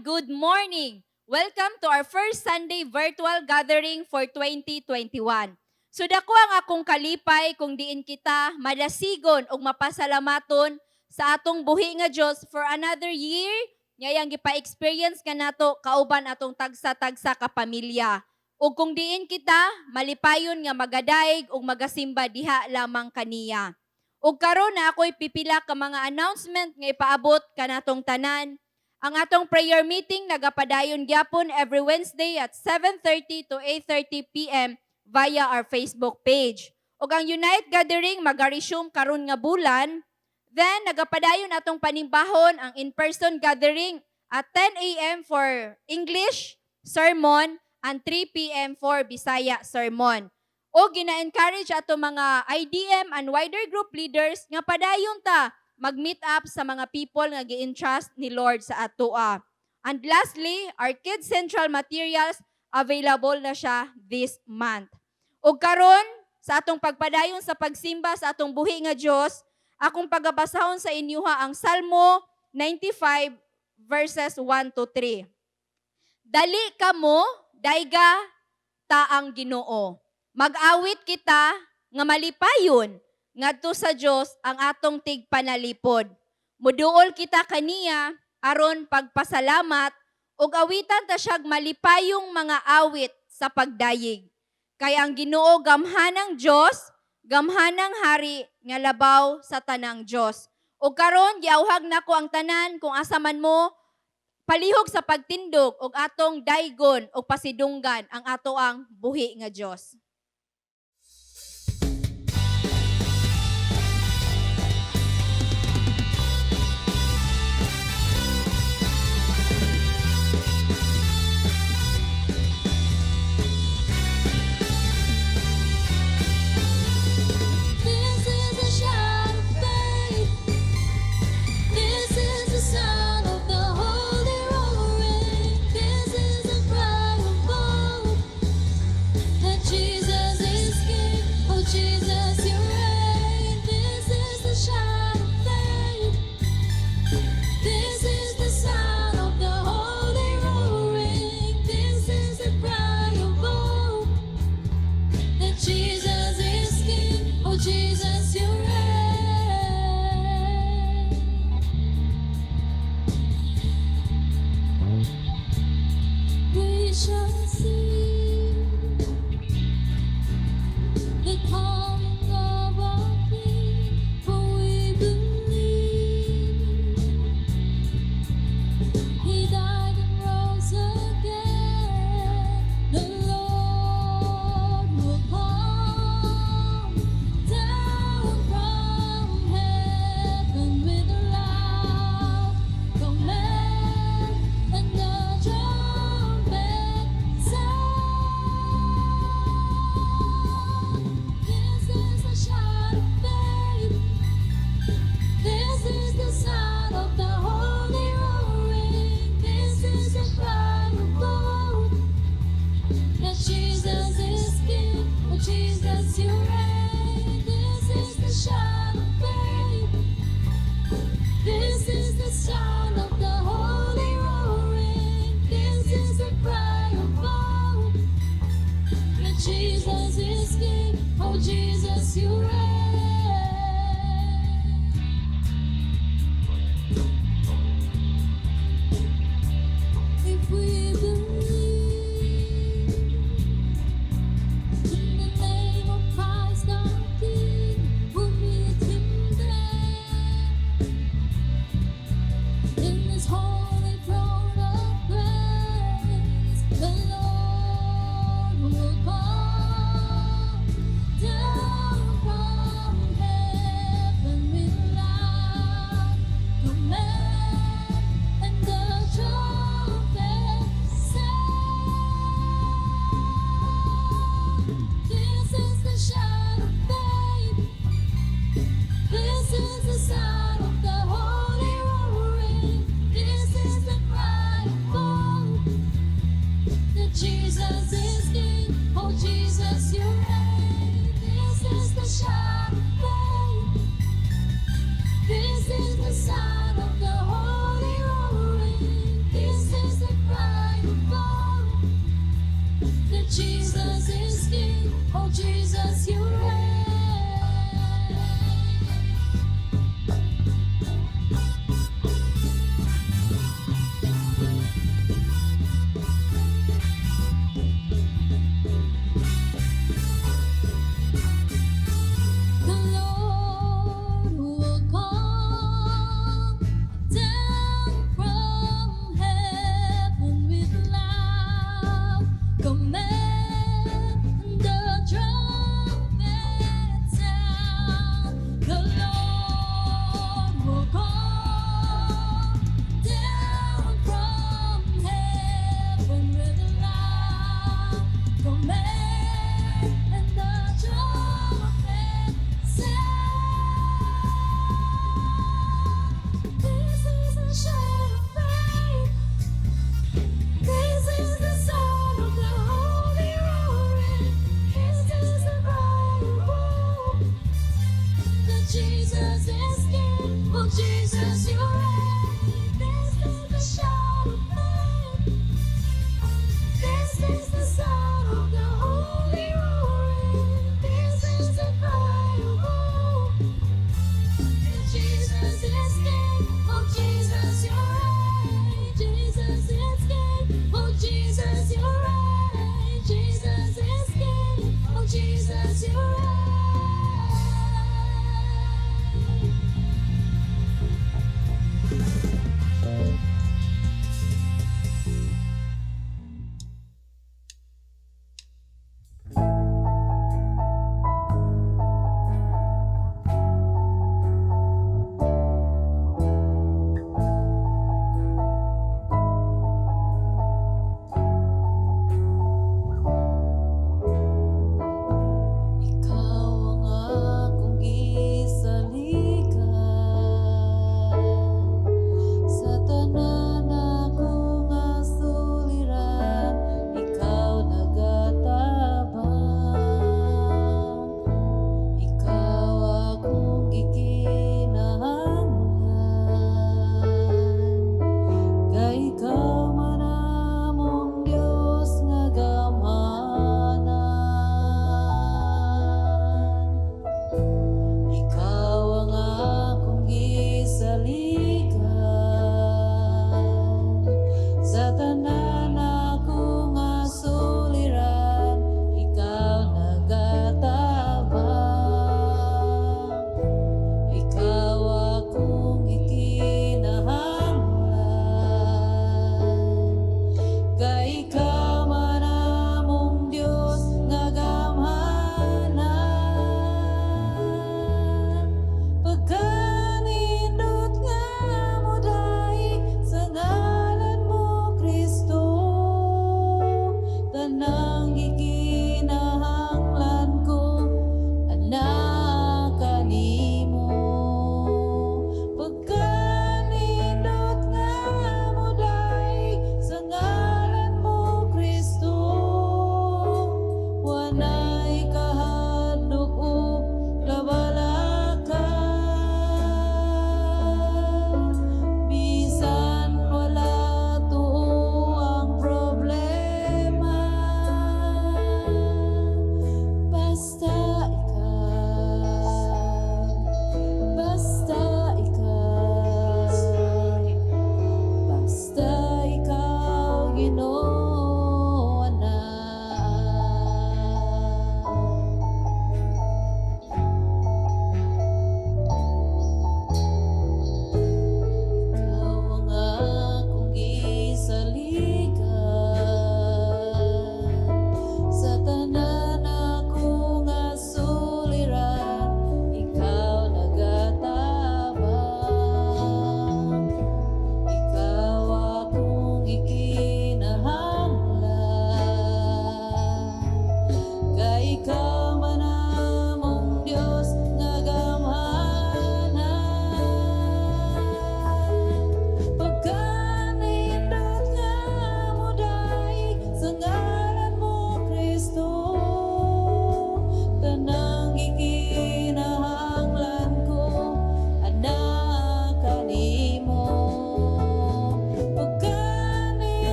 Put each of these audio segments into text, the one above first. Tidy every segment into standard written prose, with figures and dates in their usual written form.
Everyone! Good morning! Welcome to our first Sunday virtual gathering for 2021. So dako ang akong kalipay kung diin kita madasigon ug mapasalamaton sa atong buhi nga Dios for another year nga iyang gipa-experience kanato kauban atong tagsa-tagsa ka pamilya. Ug kung diin kita malipayon nga magadaig ug magasimba diha lamang kaniya. Ug karon naa ako'y pipila ka mga announcement nga ipaabot kanatong tanan. Ang atong prayer meeting nagapadayon gyapon every Wednesday at 7:30 to 8:30 PM via our Facebook page. Ug ang Unite Gathering maga-resume karon nga bulan. Then nagapadayon atong panimbahon ang in-person gathering at 10 a.m. for English sermon and 3 p.m. for Bisaya sermon. O gina-encourage ato mga IDM and wider group leaders nga padayon ta mag-meet up sa mga people nga gi-entrust ni Lord sa atoa. And lastly, our Kids Central materials, available na siya this month. Ug karon sa atong pagpadayon sa pagsimba sa atong buhi nga Dios, akong pagabasahon sa inyuha ang Salmo 95 verses 1 to 3. Dali kamo, dayga ta ang Ginoo. Mag-awit kita nga malipayon ngadto sa Dios ang atong tigpanalipod. Muduol kita kaniya aron pagpasalamat ug awitan ta siyag malipayong mga awit sa pagdayeg. Kay ang Ginoo gamhanang Dios, gamhanang hari nga labaw sa tanang Dios. Ug karon giawhag nako ang tanan kung asa man mo palihog sa pagtindog og atong daygon og pasidunggan ang atoang buhi nga Dios. This is a shout of faith. This is the sound of the holy roaring. This is a cry of hope that Jesus is King. Oh Jesus, you reign. This is the shout of faith. This is the sound of the holy roaring. This is a cry of hope that Jesus is King. Oh Jesus, you reign. We shall see the coming of our King, for we believe He died and rose again. The Lord will come down from heaven with a loud command and the trumpet sound. This is the shout of faith. This is the sound of the holy roaring. This is the cry of hope that Jesus is King. Oh Jesus, you reign. This is the shout of faith. This is the sound of the holy roaring. This is the cry of hope that Jesus is King. Oh Jesus, you reign. If we believe in the name of Christ. Jesus, you reign. The Lord will come down from heaven with loud command, the trumpet.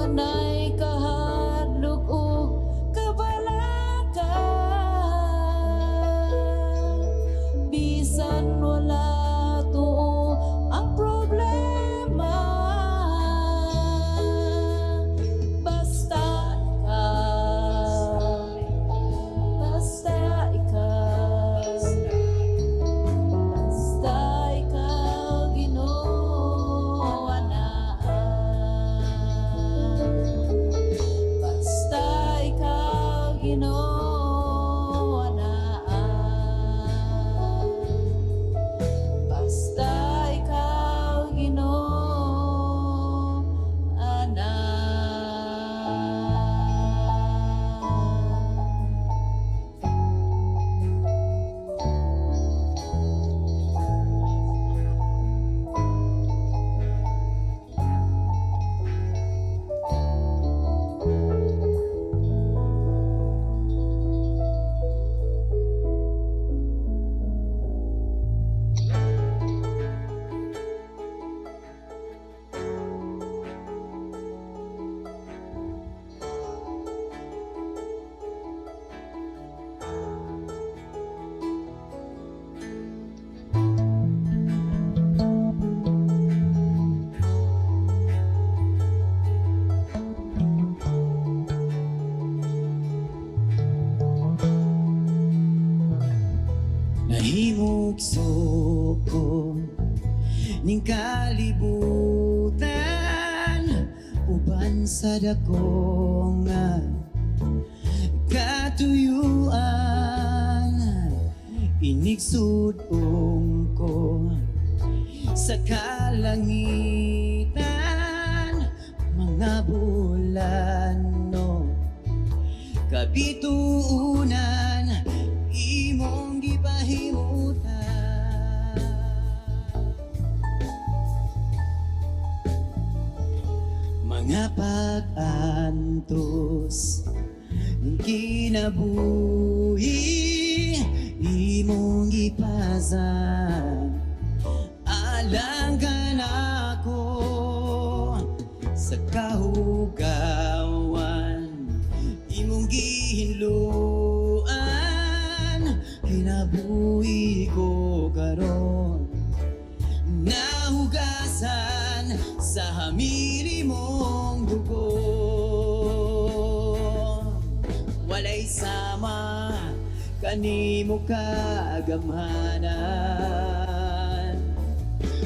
Walay kahadlok ug kabalaka, bisan wala tuo ang problema, basta ikaw, basta ikaw, basta ikaw, Ginoo, anaa. Basta ikaw, Ginoo, anaa. Basta ikaw, Ginoo, anaa. Nahimugso ko ning kalibutan uban sa dako nga katuyuan, inigsudong ko sa kalangitan mga bulano, kabituunan imong gipahimutan. Mga pag-antos ng kinabuhi, imong gipasan alang kanako sa kahugawan, imong gihinluan kinabuhi ko karon, nahugasan sa hamili mong dugo. Walay sama kanimo kagamhanan,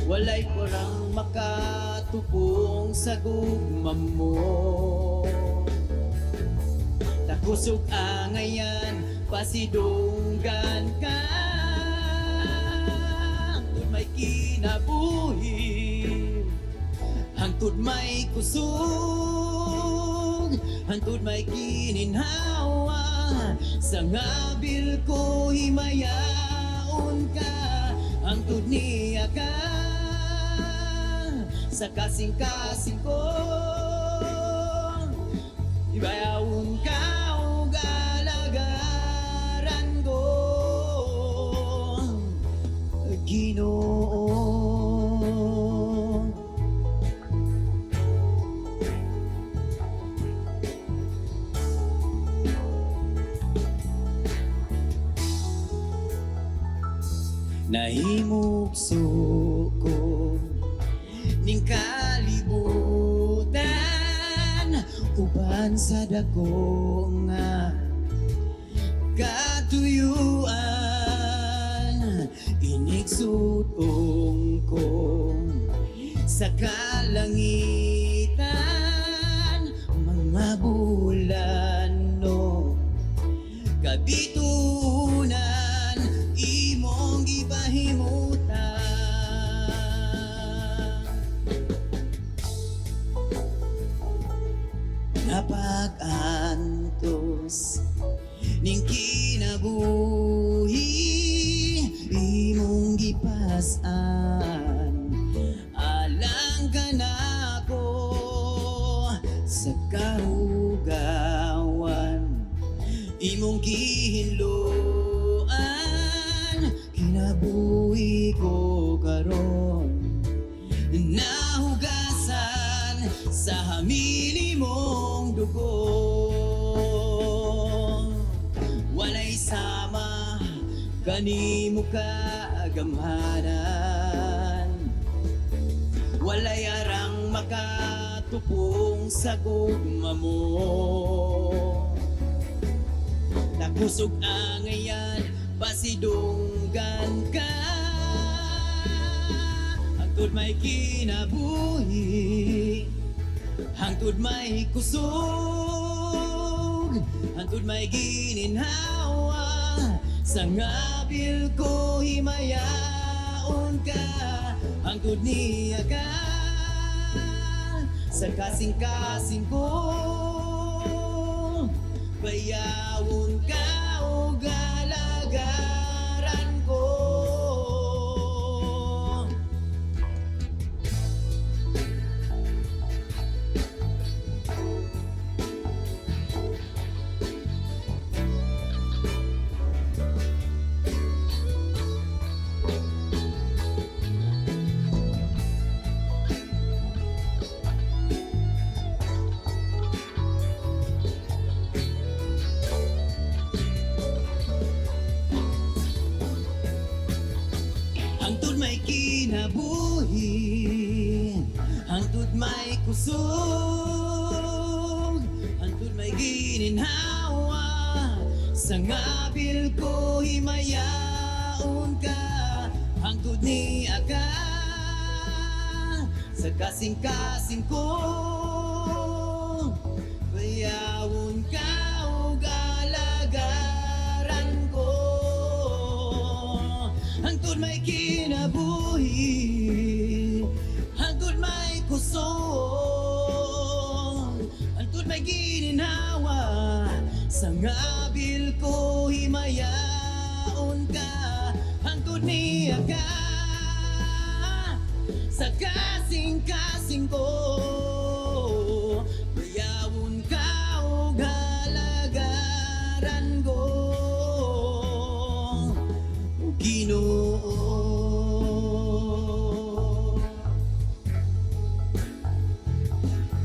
walay kurang makatupong sa gugma mo. Takusog angayan, pasidunggan ka, hangtod may kinabuhi, hangtod may kusog, hangtod may kininhawa. Sa ngabil ko himayaon ka, hangtod niya ka sa kasing-kasing ko. Ibayawon ka og alagaran ko, Ginoo. Nahimugso ko ning kalibutan uban sa dako nga katuyuan, inigsudong ko sa kalangitan mga bulano, kabitunan imong gipahimutan. Napag-antos ning kinabuhi, imong gipas-an alang kanako sa kahugawan, imong gihinluan kinabuhi ko karon, nahugasan sa Sa hamili mong dugo. Walay sama kanimo kagamhanan. Walay arang makatupong sa gugma mo. Nakusog angayan, pasidunggan ka hangtod may kinabuhi, hangtod may kusog, hangtod may gininhawa. Sa ngabil ko himayaon ka, hangtod niya ka sa kasing-kasing ko. Bayawon ka o galagaran ko. Hangtod may kinabuhi, hangtod may kusog, hangtod may gininhawa. Sa ngabil ko himayaon ka, hangtod niya ka sa kasing-kasing ko. Bayawon ka o galagaran ko, hangtod may kinabuhi, hangtod may kusog, hangtod may gininhawa. Sa ngabil ko himayaon ka, hangtod niya ka sa kasing-kasing ko. Bayawon ka o galagaran ko, o Ginoo.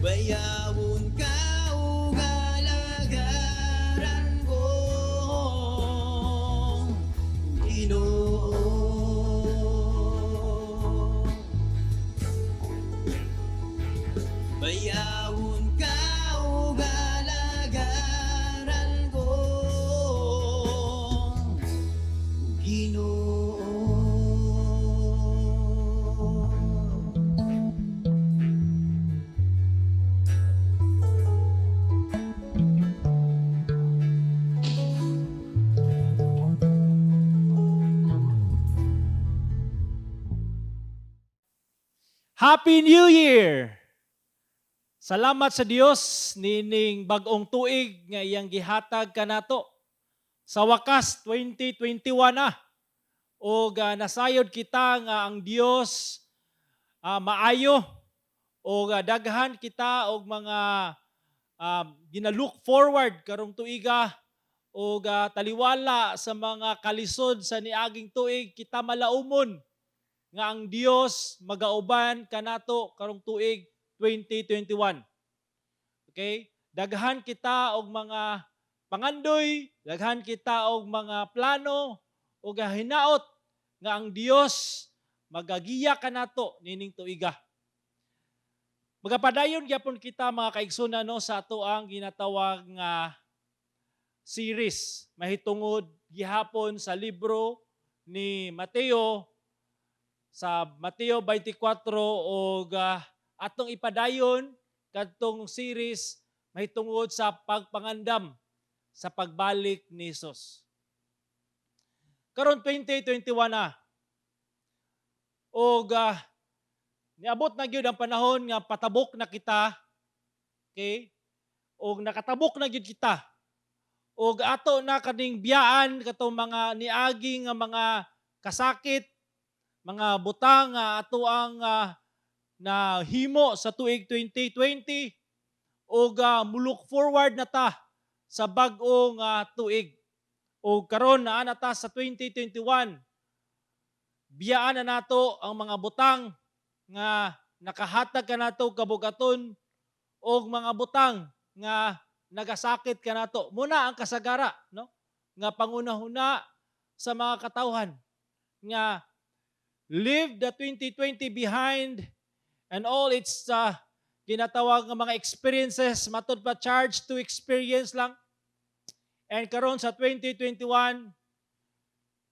Bayawon ka o galagaran ko, o Ginoo. Bayawon ka o galagaran ko, o Ginoo. Happy New Year! Salamat sa Dios nining bag-ong tuig nga iyang gihatag kanato. Sa wakas 2021 na. Og nasayod kita nga ang Dios maayo og daghan kita og mga gina-look forward karong tuiga og taliwala sa mga kalisod sa niaging tuig, kita malaumon nga ang Dios magauban kanato karong tuig 2021. Okay? Daghan kita og mga pangandoy, daghan kita og mga plano ug hinaot nga ang Dios magagiya kanato nining tuiga. Magapadayon gyapon kita, mga kaigsoon, no, sa ato ang ginatawag nga series mahitungod gihapon sa libro ni Mateo, sa Mateo 24, og atong ipadayon kadtong series mahitungod sa pagpangandam sa pagbalik ni Jesus. Karon 2021 na. Og niabot na gyud ang panahon nga patabok na kita. Okay? Og nakatabok na gyud kita. Og ato na kaning biyaan katong mga niagi nga mga kasakit, mga butang nga ato ang na himo sa tuig 2020 og mulook forward na ta sa bag-ong tuig. Og karon naa na ta sa 2021. Biyaan na nato ang mga butang nga nakahatag kanato kabugaton. Og mga butang nga nagasakit kanato. Muna ang kasagara, no? Nga pangunahuna sa mga katawhan nga leave the 2020 behind and all its ginatawag nga mga experiences, matud pa charge to experience lang. And karon sa 2021,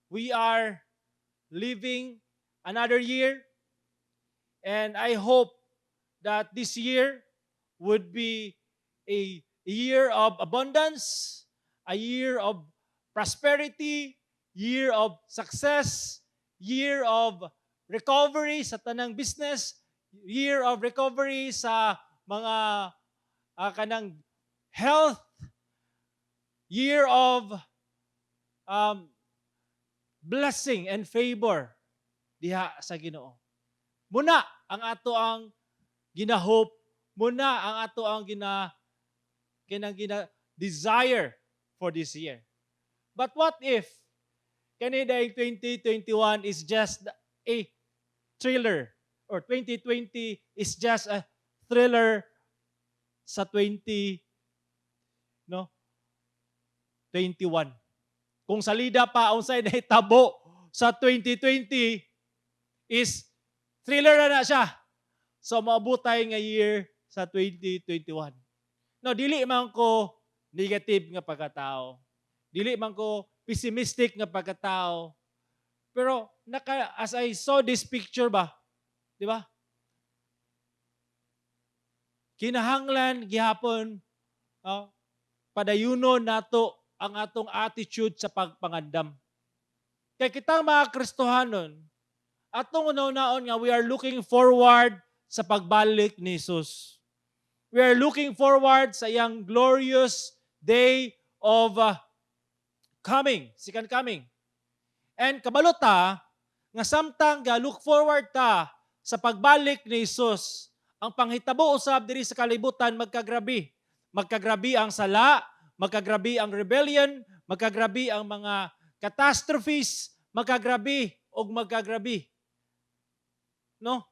we are living another year, and I hope that this year would be a year of abundance, a year of prosperity, year of success, year of recovery sa tanang business, year of recovery sa mga kanang health, year of blessing and favor diha sa Ginoo. Muna ang ato ang gina-hope, muna ang ato ang gina kinang gina desire for this year. But what if kani dahil 2021 is just a thriller or 2020 is just a thriller sa 20, no, 21? Kung salida pa unsay nahitabo sa 2020 is thriller na na siya. So maabutay nga year sa 2021. No, dili man ko negative nga pagkatao. Dili man ko pessimistic nga pagkatao. Pero as I saw this picture ba, di ba? Kinahanglan gihapon, oh, padayunon nato ang atong attitude sa pagpangandam. Kay kitang mga Kristohanon, atong unaon nga we are looking forward sa pagbalik ni Jesus. We are looking forward sa iyang glorious day of coming, second coming. And kabalo ta nga samtang ga look forward ta sa pagbalik ni Jesus, ang panghitabo usab diri sa kalibutan magkagrabi. Magkagrabi ang sala, magkagrabi ang rebellion, magkagrabi ang mga catastrophes, magkagrabi og magkagrabi. No?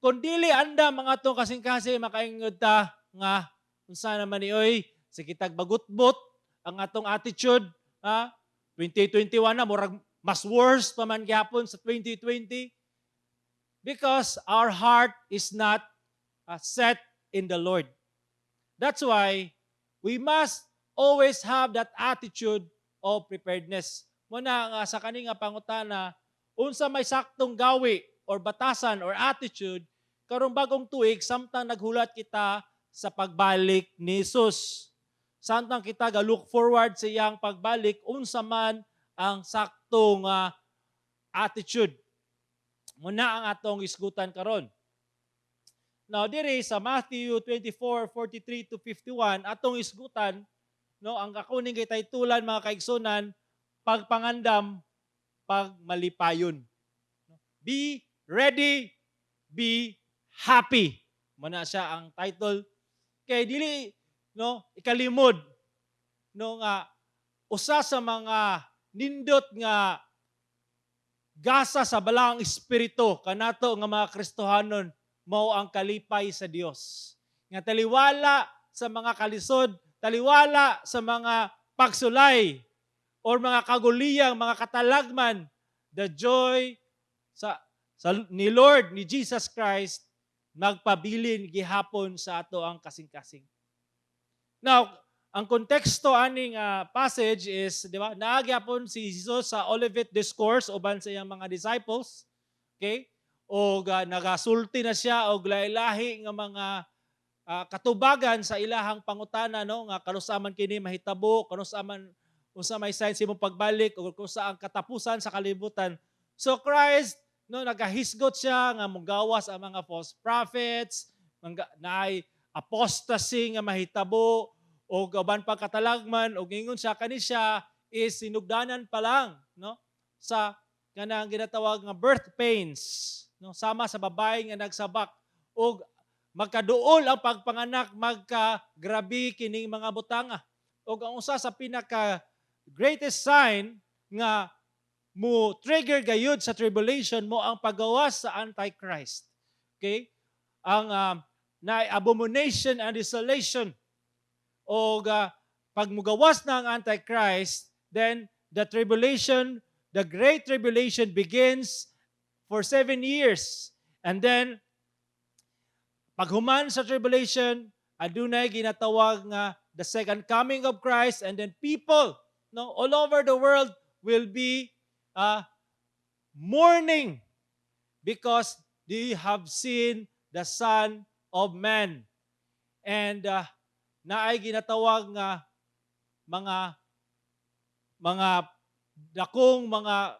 Kung dili andam ang atong kasing-kasing, makaingod ta nga unsa naman ni oy, sige tag bagutbot ang atong attitude, ha? 2021 na, murag mas worse pa man gyapon sa 2020 because our heart is not set in the Lord. That's why we must always have that attitude of preparedness. Muna nga sa kani nga pangutana, unsa may saktong gawi or batasan or attitude karong bagong tuig samtang naghulat kita sa pagbalik ni Jesus? Samtang kita ga look forward sa iyang pagbalik, unsa man ang saktong attitude? Muna ang atong isgutan karon. Now, diri sa Matthew 24:43 to 51, atong isgutan, no, ang ako ning gitaytulan, mga kaigsunan, pagpangandam, pagmalipayon. Be ready, be happy. Muna siya ang title. Kay dili, no, ikalimod, no, nga usa sa mga nindot nga gasa sa Balaang Espiritu kanato nga mga Kristohanon mao ang kalipay sa Dios. Nga taliwala sa mga kalisod, taliwala sa mga pagsulay or mga kaguliyang, mga katalagman, the joy sa ni Lord, ni Jesus Christ, magpabilin gihapon sa ato ang kasing-kasing. Now, ang konteksto aning passage is, di ba, naa gyapon si Jesus sa Olivet Discourse uban sa iyang mga disciples. Okay? O nagasulti na siya og lahi-lahi nga mga katubagan sa ilahang pangutana, no, nga kanus-a man kini mahitabo, kanus-a man, unsa may sign sa imong pagbalik o kung sa ang katapusan sa kalibutan. So Christ, no, nagahisgot siya nga mugawas ang mga false prophets, naay apostasy nga mahitabo o uban pa katalagman, og ingon siya kani siya is sinugdanan pa lang, no, sa kanang ginatawag nga birth pains, no, sama sa babae nga nagsabak og magkaduol ang pagpanganak, magkagrabi kining mga butanga. Og ang usa sa pinaka greatest sign nga mo trigger gayud sa tribulation mo ang paggawas sa Antichrist, okay, ang Na abomination and desolation. O pag mugawas na ang Antichrist, then the tribulation, the great tribulation begins for 7 years. And then, paghuman sa tribulation, adunay ginatawag nga the second coming of Christ, and then people, no, all over the world will be mourning because they have seen the Son of Man. And naay ginatawag nga mga dakong mga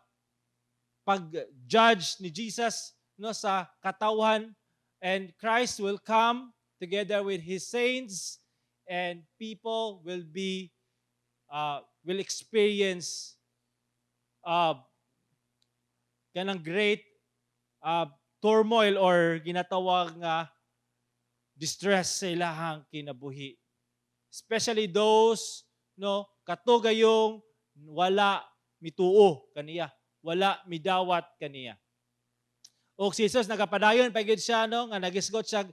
pag-judge ni Jesus, no, sa katawhan, and Christ will come together with his saints and people will experience kanang great turmoil or ginatawag nga distress sa ilahang kinabuhi. Especially those, no, kato gayong wala mituo kaniya, wala midawat kaniya. O si Jesus nagapadayon pa gyud siya, no, nga nagisgot siya,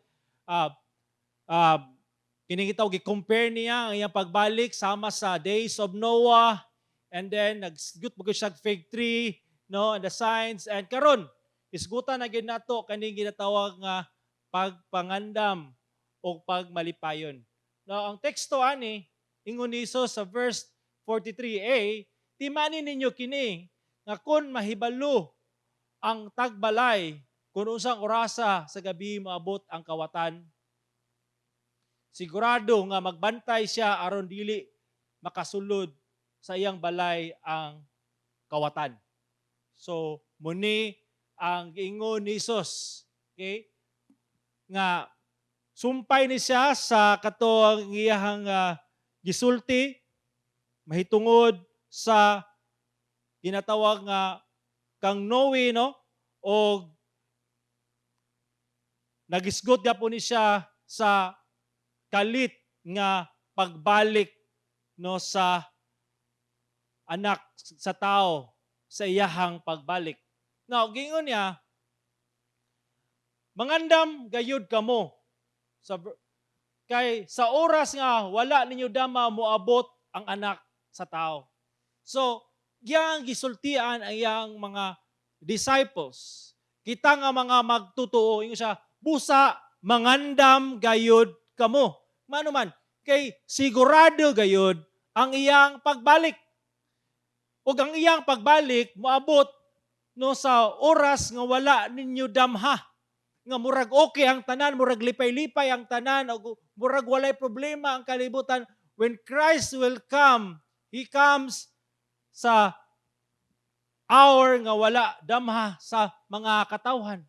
kining gitawag, gi-compare niya ang iyang pagbalik sama sa days of Noah, and then nagsgot pa gyud siya fig tree, no, and the signs, and karon isgutan na gyud nato kaning ginatawag nga pagpangandam o pagmalipayon. Now, ang teksto ani, ingon ni Jesus sa verse 43a, "Timani ninyo kini nga kon mahibalo ang tagbalay kung unsang orasa sa gabi moabot ang kawatan, sigurado nga magbantay siya aron dili makasulod sa iyang balay ang kawatan." So, muni ang giingon ni Jesus, okay? Nga sumpay ni siya sa kato ang iyahang gisulti mahitungod sa ginatawag nga kang Noe, no, og nagisgot gyapon ni siya sa kalit nga pagbalik, no, sa Anak sa Tao sa iyahang pagbalik. Now, gingon niya, "Mangandam gayud kamo sa kay sa oras nga wala ninyo dama moabot ang Anak sa Tao." So, iyang gisultian ang iyang mga disciples. Kita nga mga magtutuo, ingon siya, "Busa mangandam gayud kamo." Mano man, kay sigurado gayud ang iyang pagbalik. Ug ang iyang pagbalik moabot, no, sa oras nga wala ninyo damha. Nga murag okay ang tanan, murag lipay-lipay ang tanan, ug murag walay problema ang kalibutan. When Christ will come, He comes sa hour nga wala damha sa mga katawhan.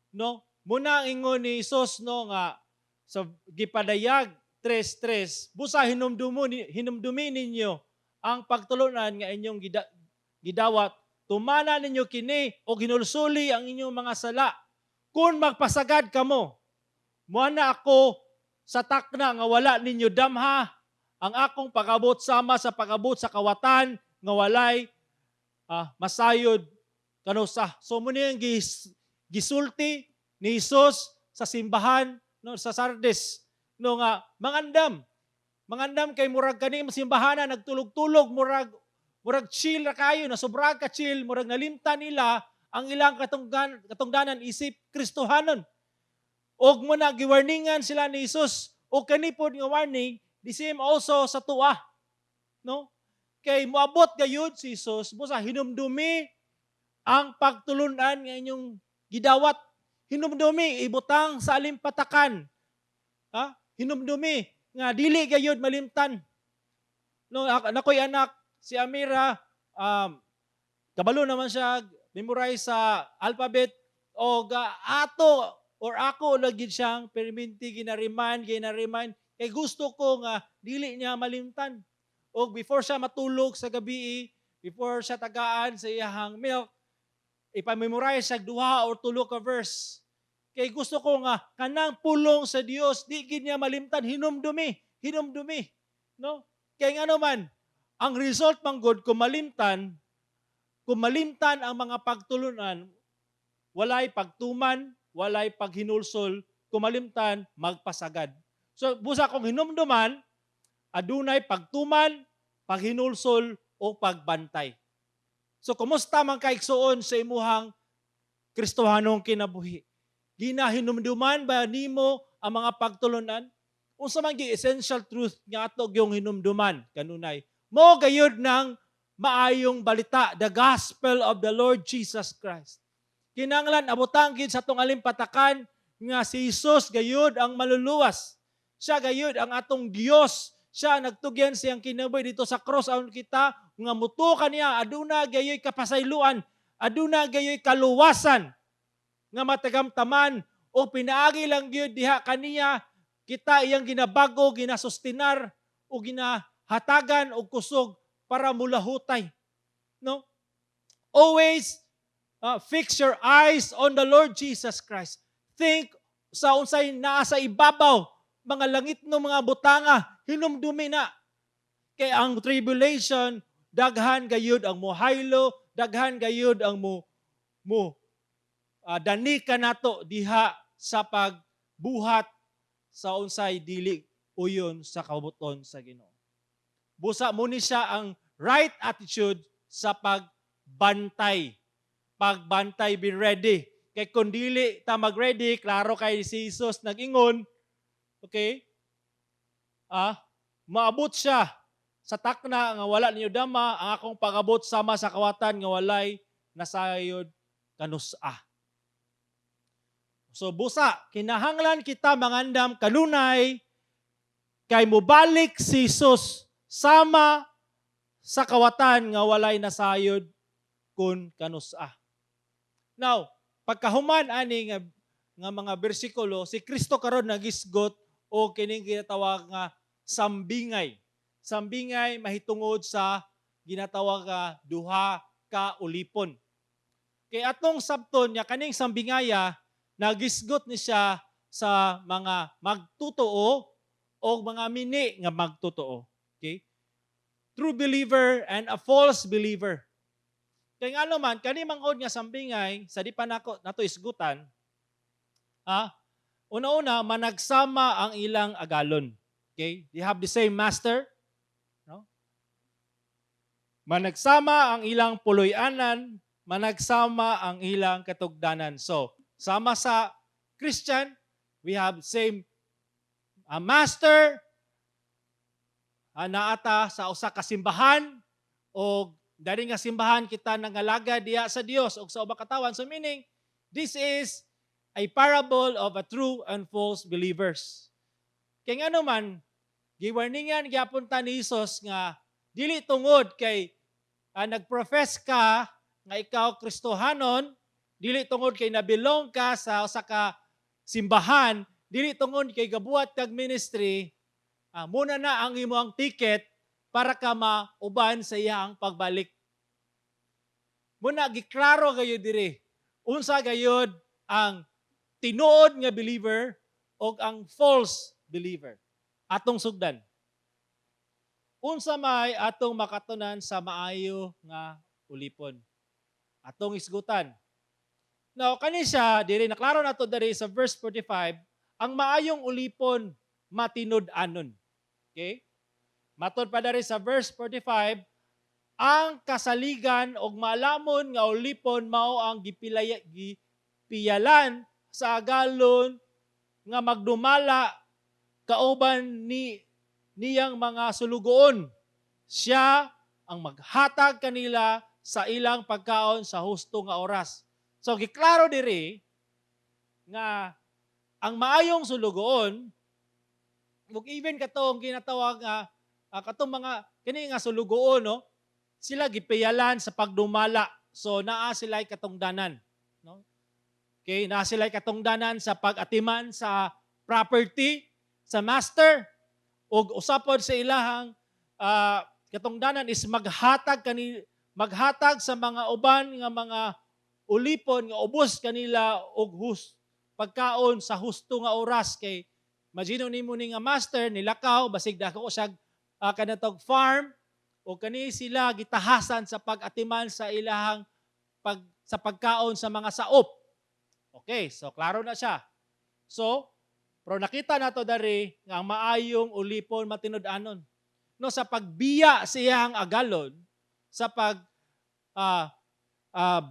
No? Muna ang ingon ni Jesus, no, nga sa gipadayag 3:3, "Busa hinumdumi ninyo ang pagtulunan nga inyong gidawat, tumana ninyo kini o hinulsuli ang inyong mga sala. Kung magpasagad kamo, muana ako sa takna nga wala ninyo damha ang akong pag-abot sama sa pag-abot sa kawatan nga walay masayod kanusa." So mo ang gisulti ni Jesus sa simbahan, no, sa Sardis, no, nga mangandam. Mangandam kay murag kani simbahan nagtulog-tulog, murag chill ra kayo na sobra ka chill, murag nalimtan nila ang ilang katungdanan isip Kristohanon. Og mo na giwarningan sila ni Jesus, og kani pod nga warning, the same also sa atoa. No? Kay moabot gayud si Jesus, busa hinumdumi ang pagtulunan nga inyong gidawat. Hinumdumi, ibutang sa alimpatakan. Ha? Hinumdumi nga dili gayud malimtan. No, nakoy anak si Amira, kabalo naman siya memorize sa alphabet, o ga ato or ako lagi siyang perminti gina-remind, gina-remind kay gusto ko nga dili niya malimtan. Og before siya matulog sa gabi, before siya tagaan sa iyahang milk, ipamemorize siya duha or tulo ka verse. Kay gusto ko nga kanang pulong sa Dios di gid niya malimtan, hinumdumi, hinumdumi, no? Kay ngano man, ang result man gud kung malimtan ang mga pagtulunan, walay pagtuman. walay paghinulsol, kumalimtan magpasagad. So busa kung hinumduman, adunay pagtuman, paghinulsol o pagbantay. So kumusta man ka, igsuon, sa imuhang Kristohanong kinabuhi? Ginahinumduman ba nimo ang mga pagtulunan? Unsa man gyud essential truth nga ato gyung hinumduman kanunay? Mao gayud ng maayong balita, the gospel of the Lord Jesus Christ. Kinanglan abutang gyud sa atong alimpatakan nga si Jesus gayud ang maluluwas. Siya gayud ang atong Dios. Siya ang nagtugyan siyang kinabuhi dito sa cross aron kita nga mutuo kaniya aduna gayoy kapasayloan, aduna gayoy kaluwasan nga matagamtaman o pinaagi lang gyud diha kaniya kita iyang ginabago, ginasustinar o ginahatagan og kusog para mulahutay. No? Always fix your eyes on the Lord Jesus Christ. Think sa unsay naa sa ibabaw, mga langit no mga butanga, hinumdumi na. Kay ang tribulation, daghan gayud ang mohaylo, daghan gayud ang mo mo dani kanato diha sa pagbuhat sa unsay dili uyon sa kabubut-on sa Ginoo. Busa mao ni siya ang right attitude sa pagbantay. Pagbantay, be ready. Kay kung dili ta mag-ready, klaro kay si Jesus nag-ingon, okay? Maabot siya sa takna nga wala ninyo dama. Ang akong pag-abot sama sa kawatan nga walay nasayod kanusa. So busa, kinahanglan kita mangandam kanunay kay mobalik si Jesus sama sa kawatan nga walay nasayod kun kanusa. Now, pagkahuman ani nga mga bersikulo, si Kristo karon nagisgot o kining ginatawag nga sambingay. Sambingay mahitungod sa ginatawag nga duha ka ulipon. Kay atong sabton niya kaning sambingaya, nagisgot ni siya sa mga magtotoo o mga mini nga magtotoo. Okay? True believer and a false believer. Kay ngano man kani mangod nga sambingay sa di pa nako nato isgutan, una-una, managsama ang ilang agalon. Okay? They have the same master, no? Managsama ang ilang puloy-anan, managsama ang ilang katugdanan. So, sama sa Christian, we have same master, naata sa usa ka simbahan o dali nga simbahan kita nangalaga diya sa Dios o sa ubang katawan. So meaning, this is a parable of a true and false believers. Kay ngano man, giwarningan gyapon ta ni Jesus nga dili tungod kay nagprofess ka nga ikaw Kristohanon, dili tungod kay nabilong ka sa usa ka simbahan, dili tungod kay gabuhat kag ministry, muna na ang imong ticket para ka mauban sa iyang pagbalik. Muna giklaro gayud diri unsa gayud ang tinuod nga believer o ang false believer. Atong sugdan. Unsa may atong makatunan sa maayo nga ulipon? Atong isgutan. Now, kani siya, diri naklaro nato diri sa verse 45, ang maayong ulipon matinud-anon. Okay? Matod pa diri sa verse 45, ang kasaligan og maalamon nga ulipon mao ang gipiyalan sa agalon nga magdumala kauban ni niyang mga sulugoon. Siya ang maghatag kanila sa ilang pagkaon sa husto nga oras. So giklaro diri nga ang maayong sulugoon ug even katong ginatawag nga katong mga kini nga sulugoon, no, sila gipiyalan sa pagdumala. So naa sila katungdanan, no? Okay, naa sila katungdanan sa pag-atiman sa property sa master ug usapod sa ilahang katungdanan is maghatag sa mga uban nga mga ulipon nga ubos kanila og hus pagkaon sa husto nga oras. Kay imagine nimo ni nga master nilakaw, basig dako siya kanatog farm o kani sila gitahasan sa pag-atiman sa ilahang pag sa pagkaon sa mga saop. Okay, so klaro na siya. So, pero nakita nato dari nga ang maayong ulipon matinud-anon. No, sa pagbiya sa iyang agalon, sa pag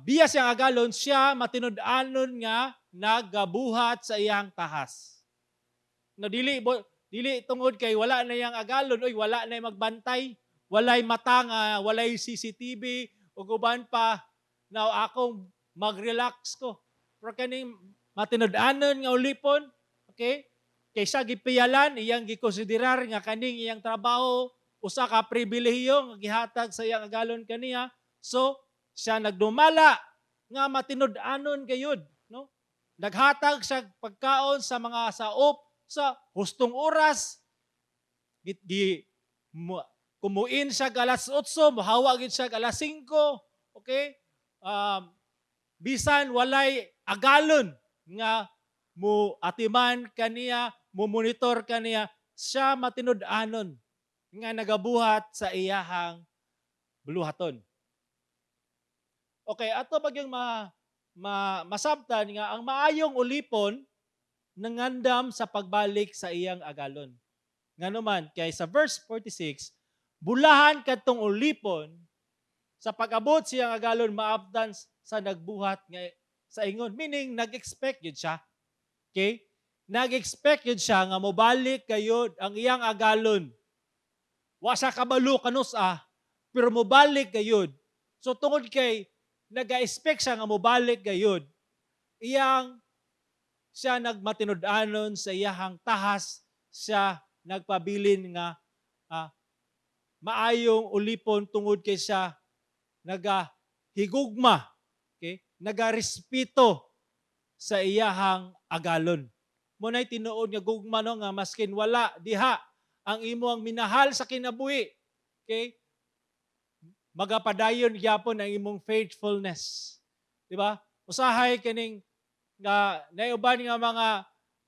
biya siyang agalon, siya matinud-anon nga nagabuhat sa iyang tahas. No, dili tungod kay wala na iyang agalon, oy, wala na magbantay, walay mata nga, walay CCTV ug uban pa, now akong mag-relax ko. Pero kaning matinud-anon nga ulipon, okay? Kay siya gipiyalan, iyang gikonsiderar nga kaning iyang trabaho usa ka pribilehiyo nga gihatag sa iyang agalon kaniya. So, siya nagdumala nga matinud-anon gayud, no? Naghatag siya pagkaon sa mga saop sa hustong oras. Gi, gi mo, kumuin siya alas 8, mohawa gid siya alas 5, okay? Bisan walay agalon nga mo atiman kaniya, mo monitor kaniya, siya matinud-anon nga nagabuhat sa iyahang buluhaton. Okay, ato bagyong ma masabtan nga ang maayong ulipon nangandam sa pagbalik sa iyang agalon. Ngano man kay sa verse 46, bulahan kadtong ulipon sa pag-abot siyang agalon maabdan sa nagbuhat nga sa ingon, meaning nag-expect yun siya. Okay? Nag-expect yun siya nga mobalik kayod ang iyang agalon. Wa sa kabalo kanus pero mobalik gayud. So tungod kay naga-expect siya nga mobalik gayud, iyang siya nagmatinud-anon sa iyahang tahas, siya nagpabilin nga maayong ulipon tungod kay siya nagahigugma, okay? Nagarespeto sa iyahang agalon. Mo nay tinuod nga gugma, no, nga maskin wala diha ang imo ang minahal sa kinabuhi. Okay? Magapadayon gyapon ang imong faithfulness. Di ba? Usahay kining nga naiuban nga mga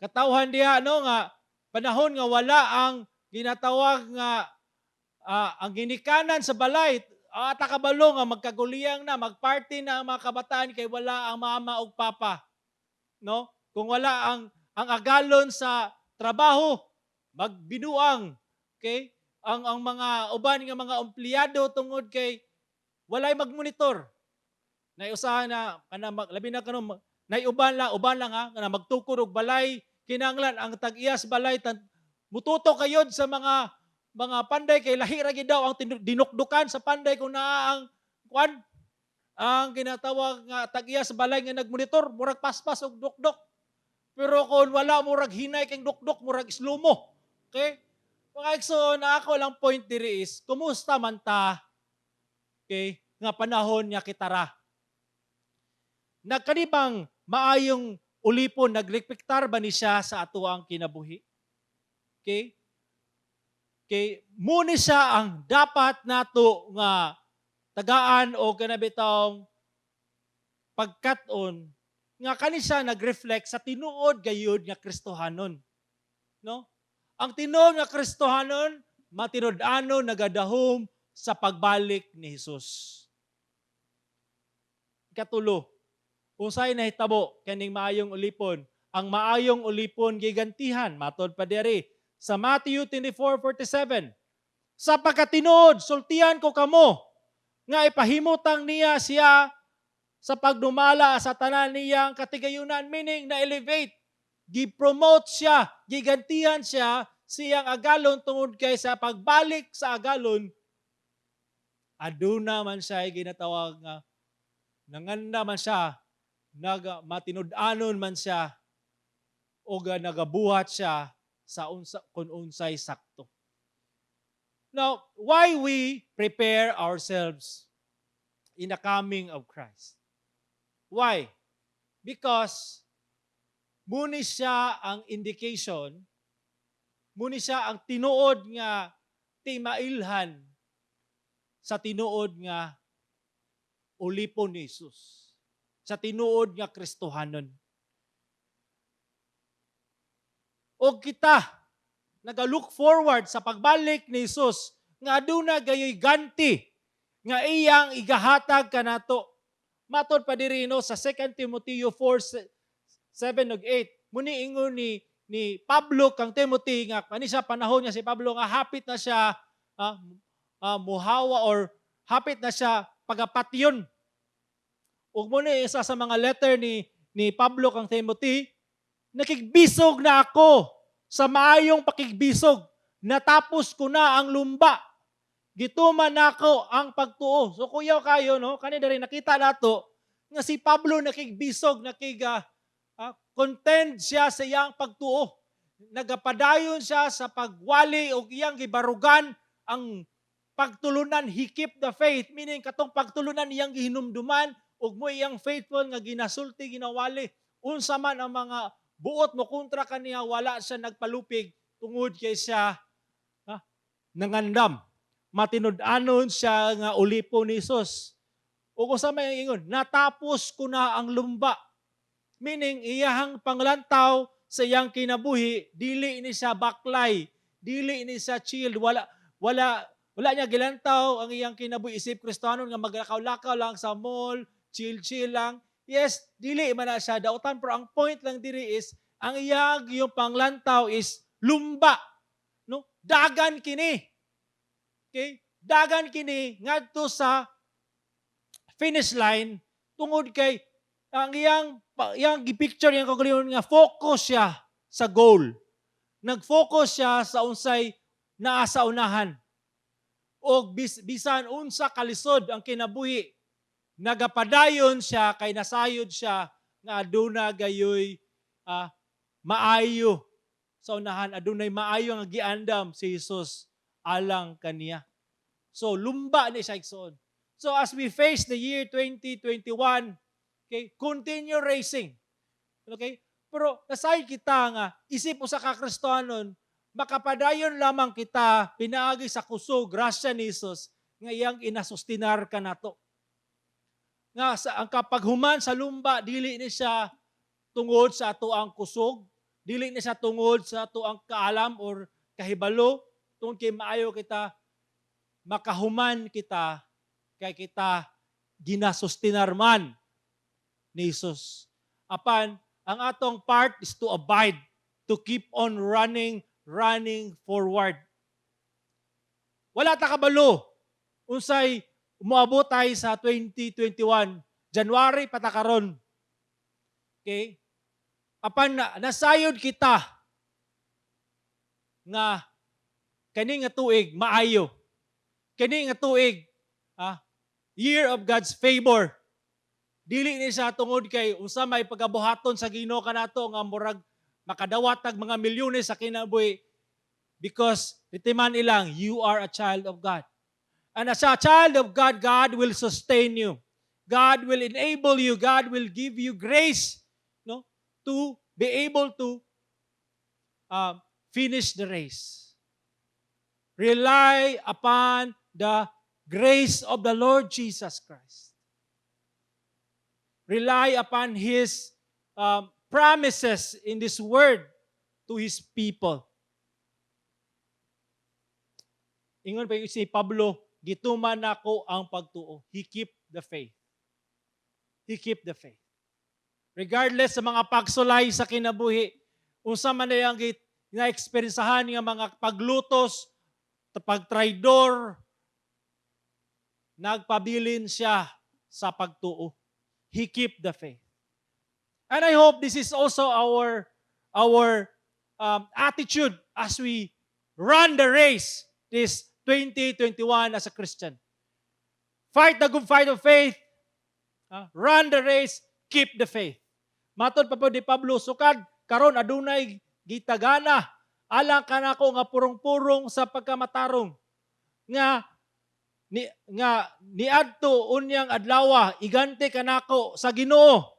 katawhan diha, no, nga panahon nga wala ang ginatawag nga ang ginikanan sa balay at kabalo nga magkaguliyang na, magparty na ang mga kabataan kay wala ang mama ug papa, no? Kung wala ang agalon sa trabaho, magbinuang, okay, ang mga uban nga mga empleyado tungod kay walay magmonitor. Naiusahan na kana labi na kano naiuban lang, uban lang ha, kana magtukod og balay, kinahanglan ang tag-iyas balay tan mututo kayod sa mga panday kay lahi ra gid daw ang dinukdukan sa panday kung naa ang kwan, ang ginatawag nga tag-iya sa balay nga nagmonitor, murag paspas og dukdok. Pero kung wala, murag hinay kang dukdok, murag slow-mo. Okay, mga igsoon, ako lang point diri is kumusta man ta, okay, nga panahon nga kitara? Nagkanibang maayong ulipon, nagrepektar ba ni siya sa atuang kinabuhi? Okay? Okay, muni siya ang dapat nato nga tagaan o kanabitong pagkat-on nga kani siya nag-reflect sa tinuod gayud nga Kristohanon. No? Ang tinuod nga Kristohanon matinud-anon nagadahom sa pagbalik ni Hesus. Katulo, unsay nahitabo kaning maayong ulipon? Ang maayong ulipon gigantihan, matod pa diri sa Matthew 24:47. "Sa pagkatinuod, sultian ko kamo nga ipahimutang niya siya sa pagdumala sa tanan niyang katigayunan," meaning na elevate, gi-promote siya, gigantihan siya siyang agalon tungod kay sa pagbalik sa agalon aduna man siya ginatawag nga nanganda man siya, naga matinud-anon man siya o nagabuhat siya sa unsa kung unsay sakto. Now, why we prepare ourselves in the coming of Christ? Why? Because muni siya ang indication, muni siya ang tinuod nga timailhan sa tinuod nga ulipon ni Jesus, sa tinuod nga Kristohanon. O kita naga-look forward sa pagbalik ni Jesus nga aduna gayoy ganti nga iyang igahatag kanato. Matod pa diri, no, sa 2 Timoteo 4 7 ug 8. Muni ingon ni Pablo kang Timothy nga kani sa panahon niya si Pablo nga hapit na siya muhawa or hapit na siya pagapatyon. Ug mo ni isa sa mga letter ni Pablo kang Timothy, "Nakigbisog na ako sa maayong pakigbisog. Natapos ko na ang lumba. Gituman nako ang pagtuo." So kuyaw kayo, no, kani diri nakita nato nga si Pablo nakigbisog, nakig contend siya sa iyang pagtuo. Nagapadayon siya sa pagwali og iyang gibarugan ang pagtulunan. He keep the faith, meaning katong pagtulunan iyang gihinumduman ug mo iyang faithful nga ginasulti, ginawali. Unsa man ang mga buot mo kontra kaniya, wala siya nagpalupig tungod kay siya nangandam matinud-anon siya nga ulipo ni Jesus. Ug unsa may ingon, "Natapos ko na ang lumba," meaning iyahang panglantaw sa iyang kinabuhi, dili ni siya baklay, dili ni siya chill, wala wala wala niya gilantaw ang iyang kinabuhi isip Kristiyano nga maglakaw-lakaw lang sa mall, chill-chill lang. Yes, dili man na siya dautan, pero ang point lang diri is ang iyang yung panglantaw is lumba. No? Dagan kini. Okay? Dagan kini ngadto sa finish line tungod kay ang iyang gipicture iyang kaugalingon nga focus siya sa goal. Nag-focus siya sa unsay naa sa unahan. O bisan unsa kalisod ang kinabuhi, nagapadayon siya kay nasayod siya nga aduna gayoy maayo sa unahan, adunay maayo nga giandam si Jesus alang kaniya. So lumba ni siya, igsoon. So as we face the year 2021, okay, continue racing. Okay? Pero nasayod kita nga isip usa ka Kristohanon, makapadayon lamang kita pinaagi sa kusog, grasya ni Jesus nga iyang inasustinar kanato. Nga sa ang kapaghuman sa lumba, dili ni siya tungod sa ato ang kusog, dili ni siya tungod sa ato ang kaalam or kahibalo, tungod kay maayo kita, makahuman kita kay kita ginasustinar man ni Jesus. Apan ang atong part is to abide, to keep on running, running forward. Wala ta kabalo unsay moabot tayo sa 2021. January pa ta karon. Okay? Apan na, nasayod kita nga kani nga tuig maayo. Kani nga tuig year of God's favor. Dili ni siya tungod kay unsa may pagabuhaton sa Ginoo kanato nga murag makadawat tag mga milyones sa kinabuhi, because itiman ilang you are a child of God. And as a child of God, God will sustain you. God will enable you. God will give you grace, no, to be able to finish the race. Rely upon the grace of the Lord Jesus Christ. Rely upon His promises in this word to His people. Ingon pa si Pablo, "Gituman nako ang pagtuo." He keep the faith. He keep the faith. Regardless sa mga pagsulay sa kinabuhi, unsa man na ang na-experiencehan nga mga paglutos, pagtraidor, nagpabilin siya sa pagtuo. He keep the faith. And I hope this is also our attitude as we run the race this 2021 as a Christian. Fight the good fight of faith. Run the race, keep the faith. Matod pa po ni Pablo, "Sukad karon adunay gitagana alang kanako nga purong-purong sa pagkamatarong nga niadto unyang adlawa iganti kanako sa Ginoo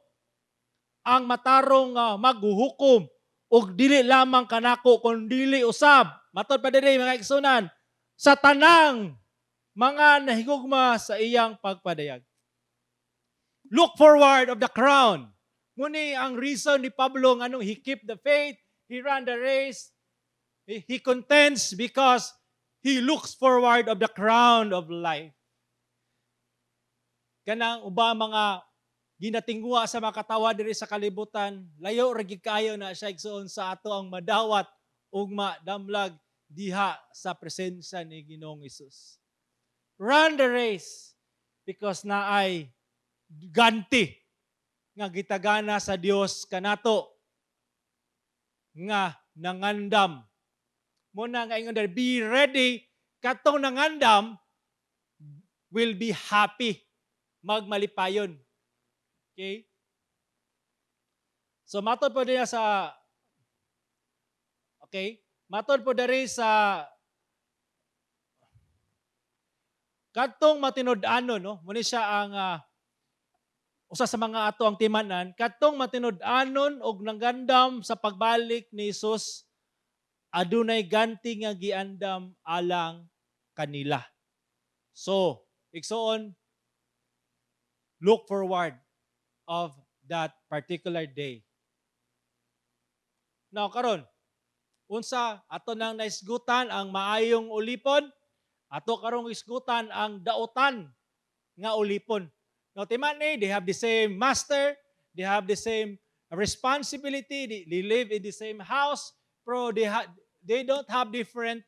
ang matarong nga maghuhukom, ug dili lamang kanako kun dili usab," matod pa diri, mga igsunan, "sa tanang mga nahigugma sa iyang pagpadayag." Look forward of the crown. Muni ang reason ni Pablo nganong he keep the faith, he ran the race, he contends because he looks forward of the crown of life. Kanang uba mga ginatingwa sa mga katawa diri sa kalibutan, layo ra gid kaayo na siya, igsoon, sa ato ang madawat ug madamlag diha sa presensya ni Ginoong Hesus. Run the race because naay ganti nga gitagana sa Dios kanato nga nangandam. Mao na nga ingon diri, be ready, katong nangandam will be happy, magmalipayon. Okay? So matod po diya sa, okay? Matod po diri sa kadtong matinud-anon, no? Muni siya ang usa sa mga ato ang timanan, kadtong matinud-anon og nangandam sa pagbalik ni Jesus, adunay ganti nga giandam alang kanila. So, igsoon, look forward of that particular day. Now karon, unsa ato nang naisgutan ang maayong ulipon, ato karong isgutan ang dautan nga ulipon. Now timan ni, they have the same master, they have the same responsibility, they live in the same house, pero they don't have different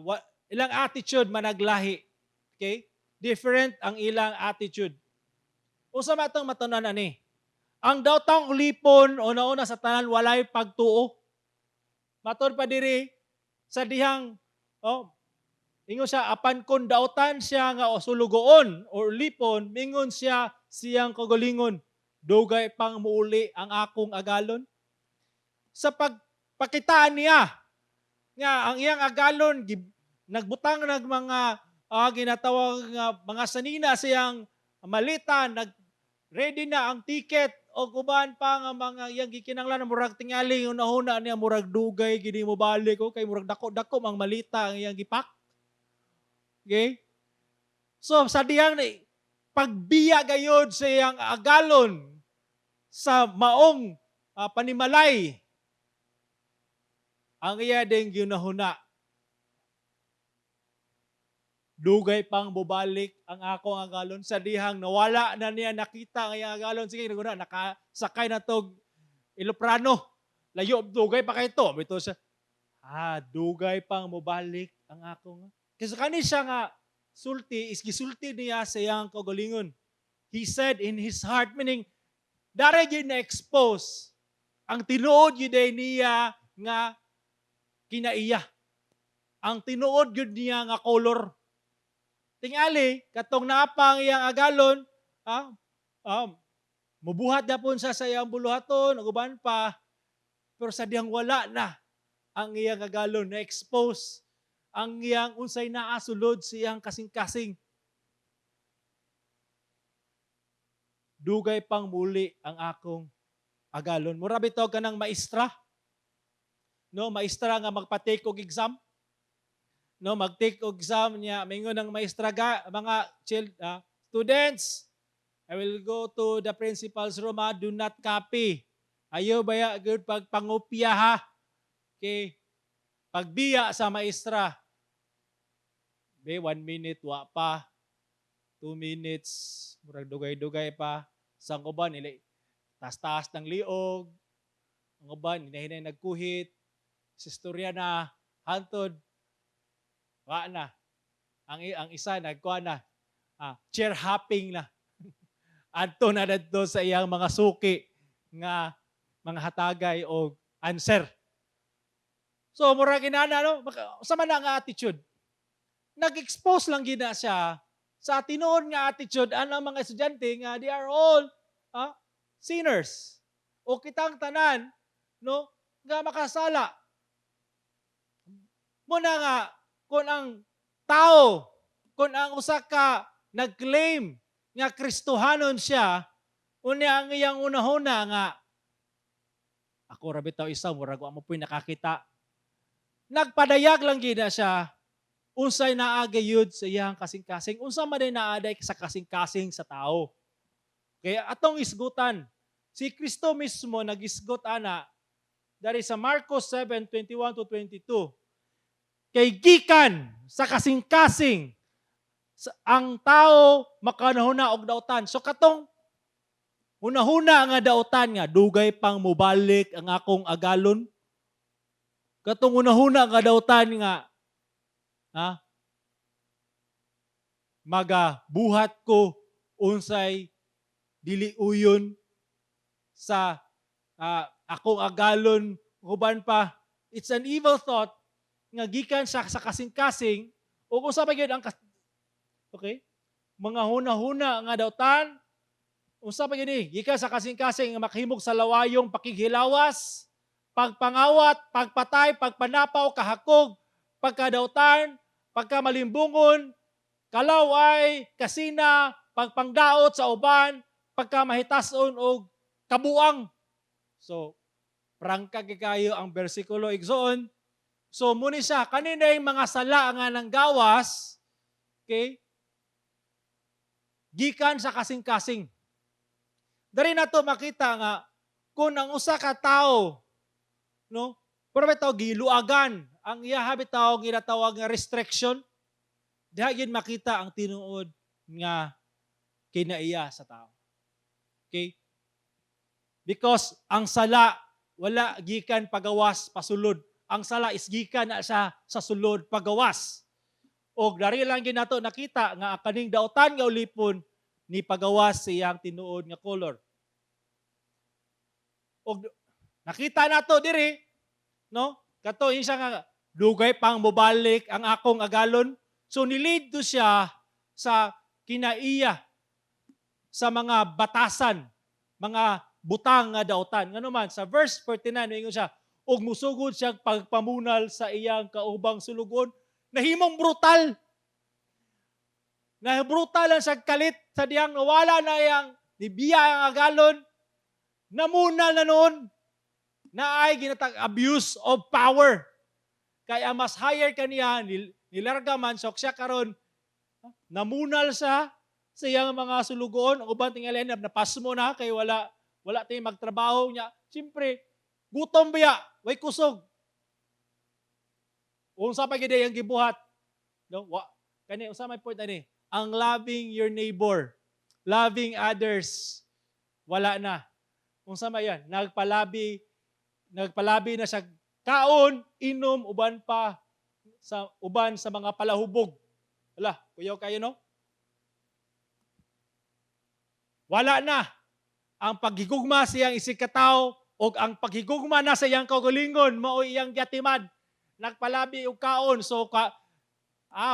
what ilang attitude managlahi. Okay? Different ang ilang attitude. Unsa man atong matunan ani? Ang daotang ulipon, una-una sa tanan, walay pagtuo. Matod pa diri sa dihang, oh, ingon siya, apan kon dautan siya nga o sulugoon or ulipon, mingon siya siyang kagalingon, "Dugay pang muuli ang akong agalon." Sa pagpakitaan niya nga ang iyang agalon nagbutang nag mga ginatawag nga mga sanina sa iyang malita, nag ready na ang ticket o uban pa nga mga iyang gikinahanglan. Murag tingali hunahuna niya, murag dugay gini mo balik ko kay murag dako-dako ang malita ang iyang gipak. Okay? So sa dihang ni pagbiya gayod sa iyang agalon sa maong panimalay, ang iya ding ginahuna, "Dugay pang bubalik ang akong agalon." Sa dihang nawala na niya nakita ang iyang agalon, sige, naguna nakasakay na tog eroplano, layo, dugay pa kay to bito siya, dugay pang mobalik ang akong. Kasi kani siya nga sulti is gisulti niya sa iyang kaugalingon. He said in his heart, meaning dara gyud na expose ang tinuod gyud ay niya nga kinaiya, ang tinuod gyud niya nga color. Tingali katong naapang iyang agalon, mubuhat gapon siya sa iyang buluhaton ug uban pa, pero sa dihang wala na ang iyang agalon, na expose ang iyang unsay naa sulod sa iyang kasing-kasing. "Dugay pang muli ang akong agalon." Mura bitaw kanang maestra, no? Maestra nga magpa-take og exam, no? Mag-take og exam niya, mingon ang maestra ga, "Mga child, students, I will go to the principal's room ha, do not copy. Ayo baya gud pagpangopya ha." Okay. Pagbiya sa maestra, be 1 minute wa pa, 2 minutes, murag dugay-dugay pa. Sa uban nila taas-taas ng liog, ang uban hinahinay nagkuhit, sa istorya na hantod wa na. Ang isa nagkuha na, chair hopping na. Adto na dadto sa iyang mga suki nga mga hatagay og answer. So mura ginana, no, sa man na nga attitude. Nag-expose lang gina siya sa tinuod nga attitude anang mga estudyante nga they are all sinners. O kitang tanan, no, nga makasala. Muna nga kung ang tao, kung ang usa ka nag-claim nga Kristohanon siya, unya ang iyang unahuna nga ako ra bitaw isa, murag wa mo puy nakakita. Nagpadayag lang gid na siya unsay naa gayud sa iyang kasing-kasing, unsa man day naa day sa kasing-kasing sa tao. Kaya atong isgutan, si Kristo mismo nagisgot ana dari sa Marcos 7:21 to 22. Kay gikan sa kasing-kasing Ang tao makanahuna og dautan. So katong hunahuna nga dautan nga dugay pang mobalik ang akong agalon. Katong hunahuna nga dautan nga ha, magabuhat ko unsay dili uyon sa akong agalon, uban pa, it's an evil thought nga gikan sa kasing-kasing o kung sa pa gyud ang okay, mga huna-huna nga dautan. Unsa pa gyud ni gikan sa kasing-kasing nga makahimog sa lawayong pakighilawas, pagpangawat, pagpatay, pagpanapaw, kahakog, pagkadautan, pagkamalimbungon, kalaway, kasina, pagpangdaot sa uban, pagkamahitason og kabuang. So prangka kayo ang bersikulo, igsoon. So muni siya kanina yung mga sala nga nang gawas, okay? Gikan sa kasing-kasing. Dari nato makita nga kung ang usa ka tawo, no? Pero bitaw giluagan ang iya bitaw ginatawag nga restriction, diha gyud makita ang tinuod nga kinaiya sa tao. Okay? Because ang sala wala gikan pagawas pasulod. Ang sala is gikan na siya sa sulod pagawas. Og dari lang gyud nato nakita nga kaning dautan nga ulipon ni pagawas sa iyang tinuod nga color. Og nakita nato diri, no? Kato siya nga dugay pang mobalik ang akong agalon. So ni-lead to siya sa kinaiya sa mga batasan, mga butang nga dautan. Ngano man sa verse 49 moingon siya, ug musugod siya pagpamunal sa iyang kaubang sulugon, nahimong brutal. Na brutal ang siya kalit sa diyang nawala na iyang nibiya ang agalon, namunal na noon na ay ginatag abuse of power. Kaya mas higher kaniya nilarga man, so siya karon namunal sa iyang mga sulugoon. Ang uban tingali na napasmo na kay wala wala tay magtrabaho niya. Siyempre gutom biya, way kusog. Unsa pa gid ang gibuhat, no? Wa kani, unsa may point ani? Ang loving your neighbor, loving others, wala na. Unsa man yan? Nagpalabi na siya kaon, inom, uban pa sa uban sa mga palahubog. Wala, kuyaw kayo, no? Wala na ang paghigugma siyang isig katawo o ang paghigugma na sa iyang kaugalingon mao iyang giatiman. Nagpalabi og kaon, so ka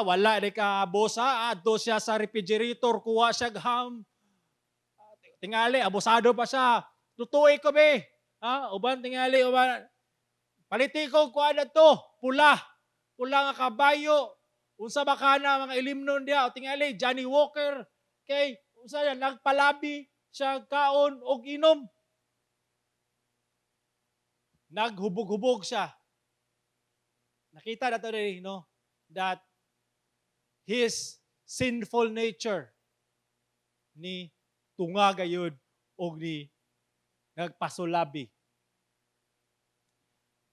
wala di ka bosa, adto siya sa refrigerator, kuha siya ham. Tingali abusado pa siya. Tutuoy ko be. Ha, uban tingali, uban paliti ko kuha na to, pula. Pula nga kabayo. Unsa ba kana mga ilimnon diha? O tingali Johnny Walker. Kay unsa yan, nagpalabi siya kaon og inom. Naghubog-hubog siya. Nakita na to rin, no? That his sinful nature ni tunga gayud og ni nagpasulabi.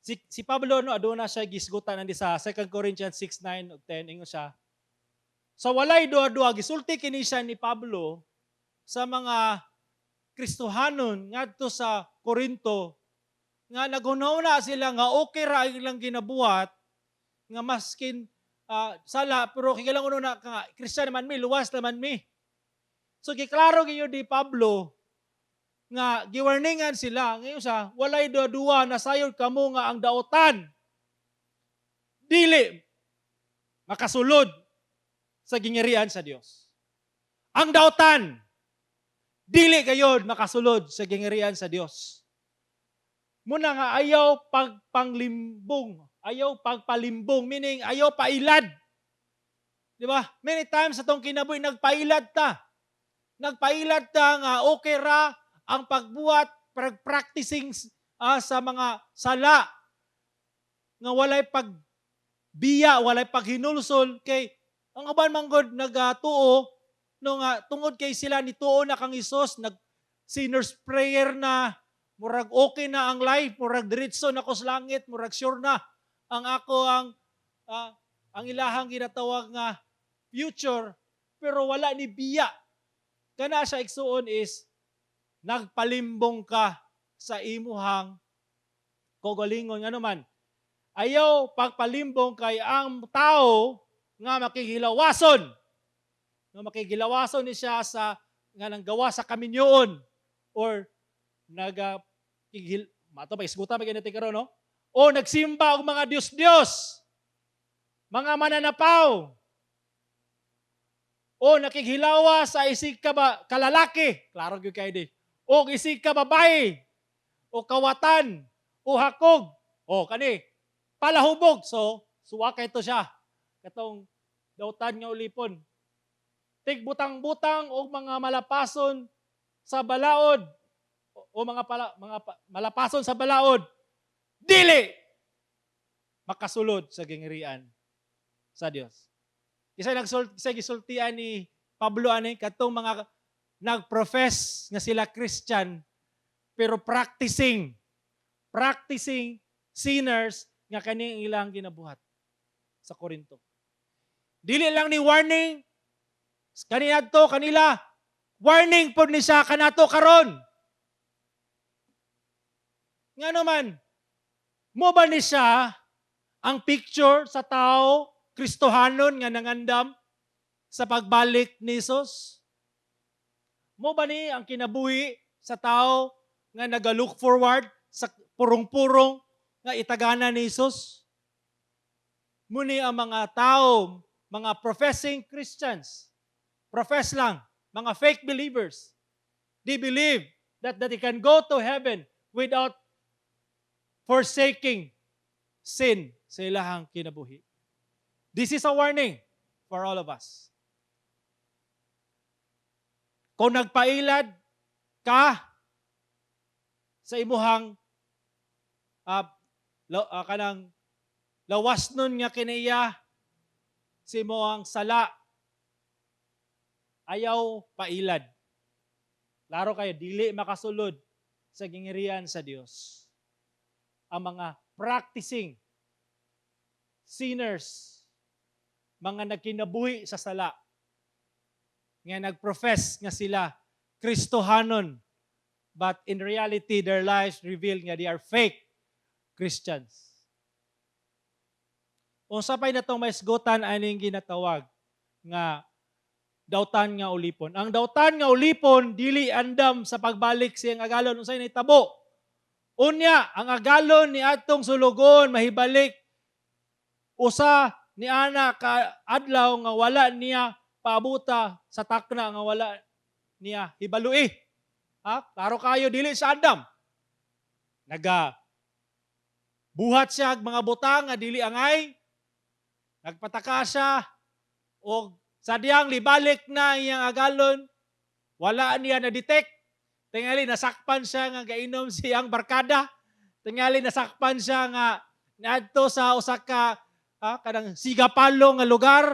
Si Pablo, no, aduna siya gisgutan andi sa 2 Corinthians 6:9 ug 10. Ingon siya sa walay duha-duha, gisulti kini siya ni Pablo sa mga Kristohanon ngadto sa Corinto nga naghuna sila nga okay ra ang ilang ginabuhat nga maskin sala, pero kay uno na nga Kristiyan naman mi, luwas naman mi. So giklaro gyud ni Pablo nga giwarningan sila ngayon sa walay duha-duha, nasayod kamo nga ang daotan dili makasulod sa gingirian sa Dios. Ang daotan dili gayod makasulod sa gingirian sa Dios. Muna nga ayaw pagpanglimbong, ayaw pagpalimbong, meaning ayaw pailad. Di ba? Many times sa tong kinabuhi nagpailad ta. Nagpailad ta nga okay ra ang pagbuhat, pag-practicing sa mga sala nga walay pagbiya, walay paghinulsol, kay ang uban man gud nagatuo, no, nga tungod kay sila nituo na kang Hesus, nag sinner's prayer na, murag okay na ang life, murag diretso na ko sa langit, murag sure na ang ako ang ilahang ginatawag nga future. Pero wala ni biya. Kana siya, igsuon, is nagpalimbong ka sa imuhang kaugalingon. Ngano man, ayaw pagpalimbong kay ang tao nga makighilawason. Nga makighilawason ni siya sa nga nang gawa sa kaminyoon or naga kighil mato pa isguta pa ganito karon, no, o nagsimba og mga dios-dios, mga mananapaw, o nakighilawa sa isig ka ba kalalaki, klaro gyud kay di, o isig ka babae, o kawatan, o hakog, o kani palahubog. So suwa kay to siya, katong dautan nga ulipon, tigbutang-butang og mga malapason sa balaod o mga pala, malapason sa balaod, dili makasulod sa gingharian sa Dios. Isa gisultian ni Pablo ani katong mga nag-profess nga sila Christian pero practicing sinners nga kaning ilang ginabuhat sa Corinto. Dili lang ni warning kaniadto kanila, warning pod ni siya kanato karon. Ngano man, mo ba ni siya ang picture sa tao Kristohanon nga nangandam sa pagbalik ni Jesus? Mo ba ni ang kinabuhi sa tao nga naga-look forward sa purong-purong nga itagana ni Jesus? Muni ang mga tao, mga professing Christians, profess lang, mga fake believers. They believe that they can go to heaven without forsaking sin sa ilahang kinabuhi. This is a warning for all of us. Kung nagpailad ka sa imuhang kanang lawas nun nga kinaiya sa imuhang sala, ayaw pailad. Klaro kayo, dili makasulod sa gingirian sa Dios ang mga practicing sinners, mga nagkinabuhi sa sala, nga nagprofess nga sila Kristohanon, but in reality, their lives reveal nga they are fake Christians. Unsa pay natong maisgutan aning ginatawag nga dautan nga ulipon? Ang dautan nga ulipon dili andam sa pagbalik siyang agalon. Unsay nahitabo? Unya, ang agalon ni atong sulugon mahibalik usa ni ana ka adlaw nga wala niya paabuta sa takna nga wala niya hibalui. Ha? Klaro kayo, dili sa andam. Naga buhat siya og mga butang nga dili angay. Nagpataka siya og sadyang libalik na iyang agalon, wala niya na-detect. Tingali nasakpan siya nga gainom siyang barkada. Tingali nasakpan siya nga niadto sa usa ka kanang sigapalo nga lugar.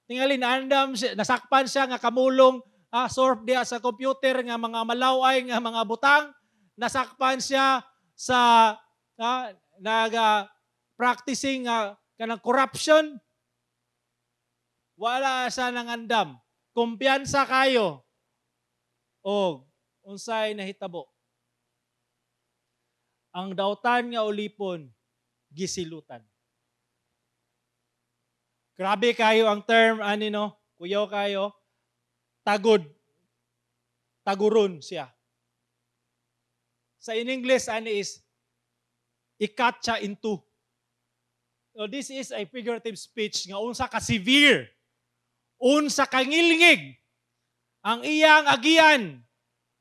Tingali naandam siya, nasakpan siya nga kamulong surf diha sa computer nga mga malaway nga mga butang. Nasakpan siya sa naga practicing kanang corruption. Wala siya nangandam. Kumpiyansa kayo. Og unsay nahitabo? Ang dautan nga ulipon gisilutan. Grabe kayo ang term ani, no? Kuyaw kayo. Tagod. Taguron siya. Sa in English ani is i-cut siya into. So this is a figurative speech nga unsa ka severe, unsa ka ngilngig ang iyang agian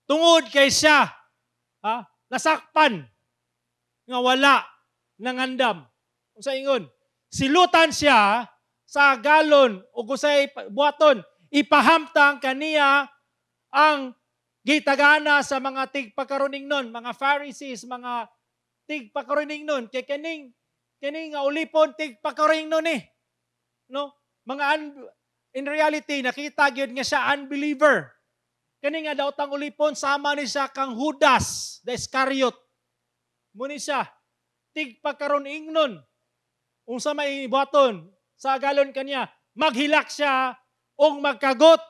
tungod kay siya, ha, nasakpan nga wala nangandam. Unsa ingon? Silutan siya sa agalon ug usay buhaton, ipahamtang kaniya ang gitagana sa mga tigpakaroningnon, mga Pharisees, mga tigpakaroningnon, kay kaning kini nga ulipon tigpakaroningnon eh. No? Mga in reality, nakita gyud nga siya unbeliever. Kani nga daotang ulipon, sama ni siya kang Judas the Iscariot. Muni siya tigpakaron ingnon. Unsa may buhaton sa agalon kaniya? Maghilak siya Ug magkagot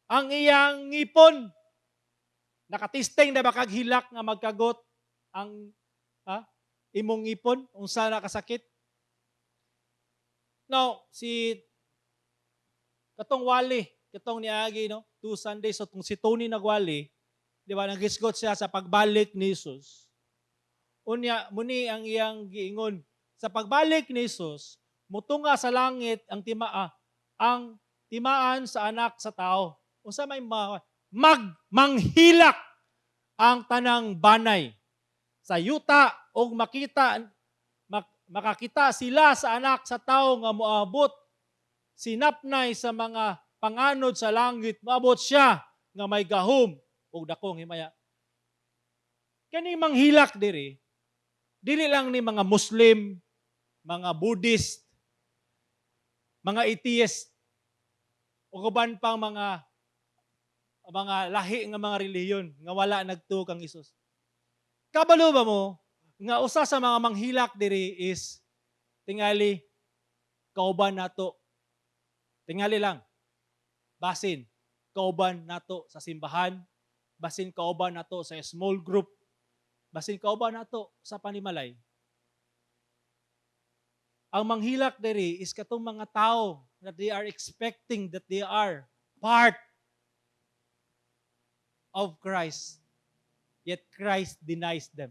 ang iyang ngipon. Nakatesting na ba kag hilak nga magkagot ang imong ngipon unsa na kasakit? Now, si katong wali, katong niagi, no, 2 Sundays, so kung si Tony nagwali, di ba, nagisgot siya sa pagbalik ni Jesus. Unya, muni ang iyang giingon, sa pagbalik ni Jesus, mutunga sa langit ang timaan sa Anak sa Tao. Unsa may mag manghilak ang tanang banay sa yuta og makakita sila sa Anak sa Tao nga moabot sinapnay sa mga panganod sa langit, moabot siya nga may gahom ug dakong himaya. Kani manghilak diri, dili lang ni mga Muslim, mga Buddhist, mga atheist, o uban pang mga lahi nga mga relihiyon nga wala nagtuo kang Hesus. Kabalo ba mo nga usa sa mga manghilak diri is tingali kauban nato? Tingali lang basin kauban nato sa simbahan, basin kauban nato sa small group, basin kauban nato sa panimalay. Ang manghilak diri is katong mga tao that they are expecting that they are part of Christ, yet Christ denies them.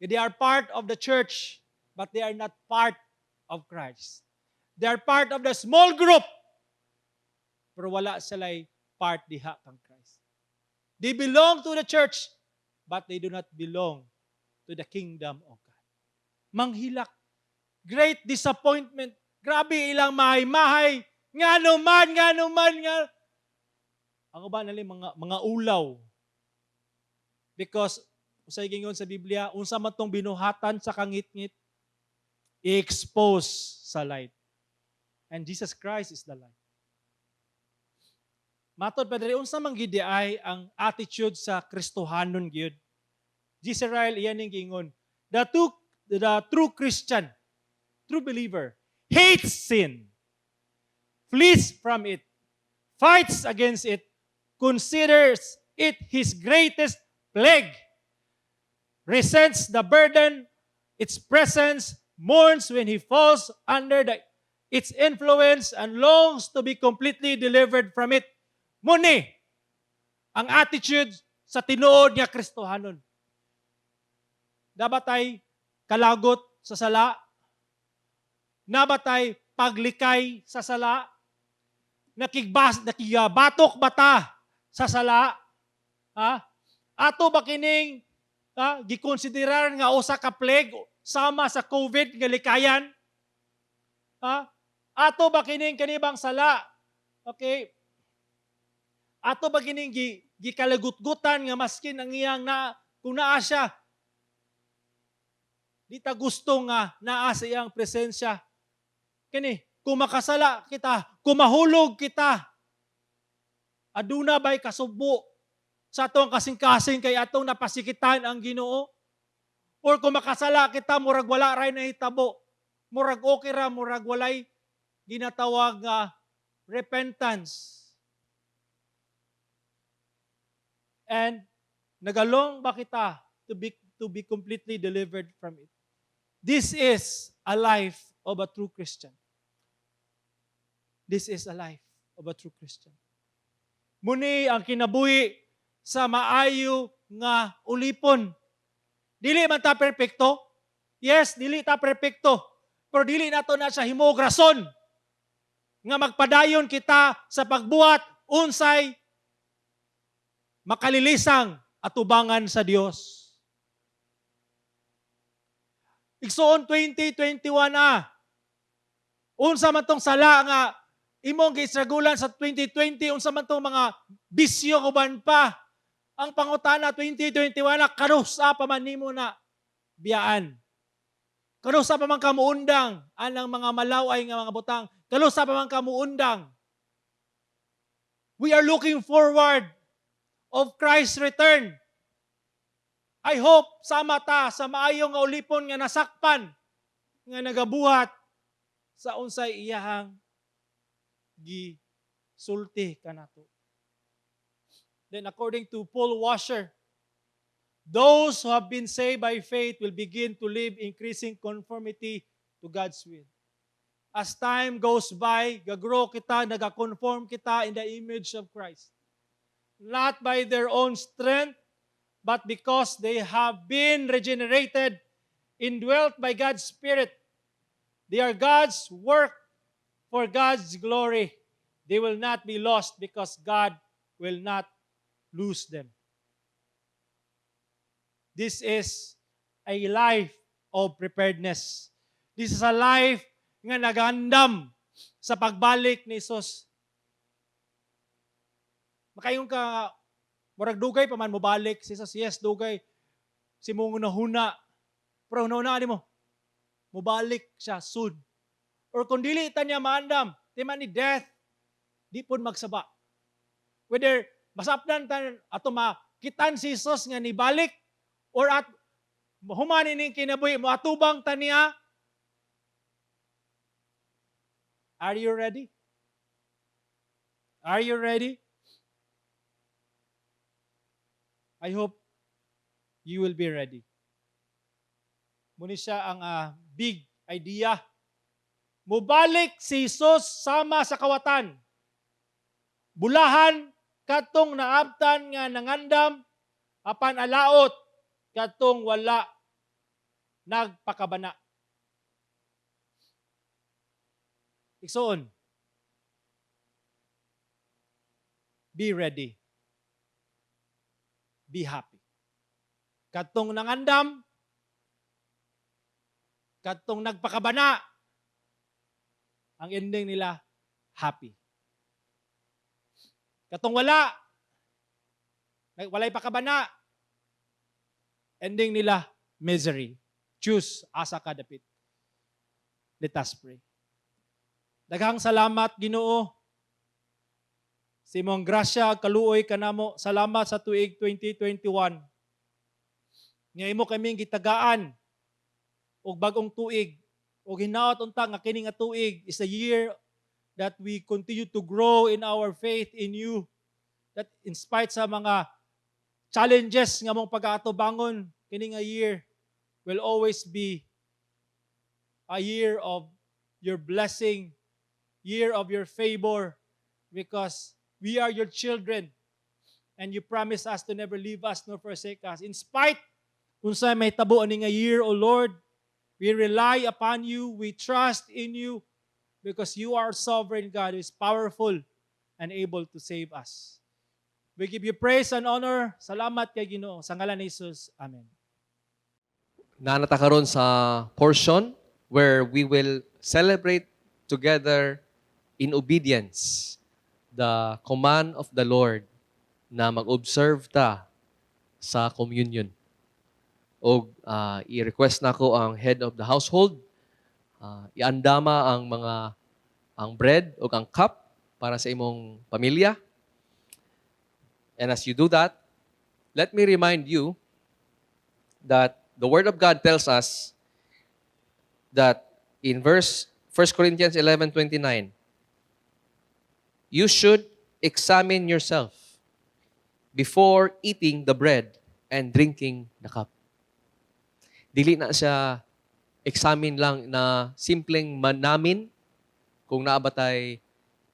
They are part of the church, but they are not part of Christ. They are part of the small group, pero wala sila'y part diha kang Christ. They belong to the church, but they do not belong to the kingdom of God. Manghilak. Great disappointment. Grabe ilang mahay-mahay. Ngano man, ngano man, nga. Ang uban nila mga ulaw. Because unsay gingon sa Biblia, unsa man tong binuhatan sa kangitngit, i-expose sa light. And Jesus Christ is the light. Matod pa diri, unsa man gid ay ang attitude sa Kristohanon gyud? J.C. Ryle, iyan ning giingon. The true Christian, true believer, hates sin, flees from it, fights against it, considers it his greatest plague, resents the burden, its presence, mourns when he falls under its influence, and longs to be completely delivered from it. Muni ang attitude sa tinuod nga Kristohanon. Naa ba tay kalagot sa sala? Naa ba tay paglikay sa sala? Nakigabatok ba ta sa sala? Ha? Ato ba kining gikonsiderar nga usa ka plague sama sa COVID nga likayan? Ha? Ato ba kining kanibang sala? Okay. Ato ba kining gikalagutgutan nga maskin ang iyang na kung naa siya, di ta gusto nga naa sa iyang presensya? Kini, kung makasala kita, kung mahulog kita, aduna ba'y kasubo sa atong kasing-kasing kay atong napasikitan ang Ginoo? Or kung makasala kita, murag wala ray nahitabo. Murag okay ra, murag walay ginatawag nga repentance. And nagalong ba kita to be completely delivered from it? This is a life of a true Christian. This is a life of a true Christian. Muni ang kinabuhi sa maayo nga ulipon. Dili man ta perpekto. Yes, dili ta perpekto. Pero dili nato na siya himuog rason nga magpadayon kita sa pagbuhat unsay makalilisang atubangan sa Dios. Igsoon, 2021 na. Unsa man tong sala nga imong gistragulan sa 2020, unsa man tong mga bisyo uban pa? Ang pangutana 2021 na, kanusa pa man nimo na biyaan? Kanusa pa man ka muundang anang mga malaway nga mga butang? Kanusa pa man ka muundang? We are looking forward of Christ's return. I hope sama ta sa maayo nga ulipon nga nasakpan nga nagabuhat sa unsay iyahang Gisulti kanato. Then according to Paul Washer, those who have been saved by faith will begin to live increasing conformity to God's will. As time goes by, gagrow kita, nagaconform kita in the image of Christ. Not by their own strength, but because they have been regenerated, indwelt by God's Spirit. They are God's work for God's glory. They will not be lost because God will not lose them. This is a life of preparedness. This is a life nga nagandam sa pagbalik ni Jesus. Makaingon ka, murag dugay pa man mobalik si Jesus. Yes, dugay. Sa imong huna. Pero huna mo, mobalik siya soon. Or kung dili ta niya maandam, di man ni death, di pud magsaba. Whether masapdan ta ato makitan si Jesus nga nibalik or at human ining kinabuhi moatubang ta niya. Are you ready? Are you ready? I hope you will be ready. Muni siya ang big idea. Mubalik si Jesus sama sa kawatan. Bulahan katong naabtan nga nangandam apan alaot katong wala nagpakabana. Igsoon, be ready. Be happy. Katong nangandam, katong nagpakabana, ang ending nila, happy. Katong wala, walay pakabana, ending nila, misery. Choose asa ka dapit. Let us pray. Daghang salamat, Ginoo. Sa imong grasya ug kaluoy kanamo. Salamat sa tuig 2021. Nga imo kaming gitagaan og bag-ong tuig. Og hinaot unta nga kini nga tuig is a year that we continue to grow in our faith in you. That in spite sa mga challenges nga among pag-aatubangon, kini nga year will always be a year of your blessing, year of your favor, because we are your children and you promise us to never leave us nor forsake us. In spite unsay mahitabo ani nga year, O Lord, we rely upon you, we trust in you, because you are sovereign God who is powerful and able to save us. We give you praise and honor. Salamat kay Ginoo. Sa ngalan ni Jesus. Amen. Naa na ta karon sa portion where we will celebrate together in obedience the command of the Lord na mag-observe ta sa communion. O i-request nako ang head of the household, iandama ang bread o ang cup para sa imong pamilya. And as you do that, let me remind you that the Word of God tells us that in verse 1 Corinthians 11:29, you should examine yourself before eating the bread and drinking the cup. Dili na siya examine lang na simpleng manamin kung naa ba tay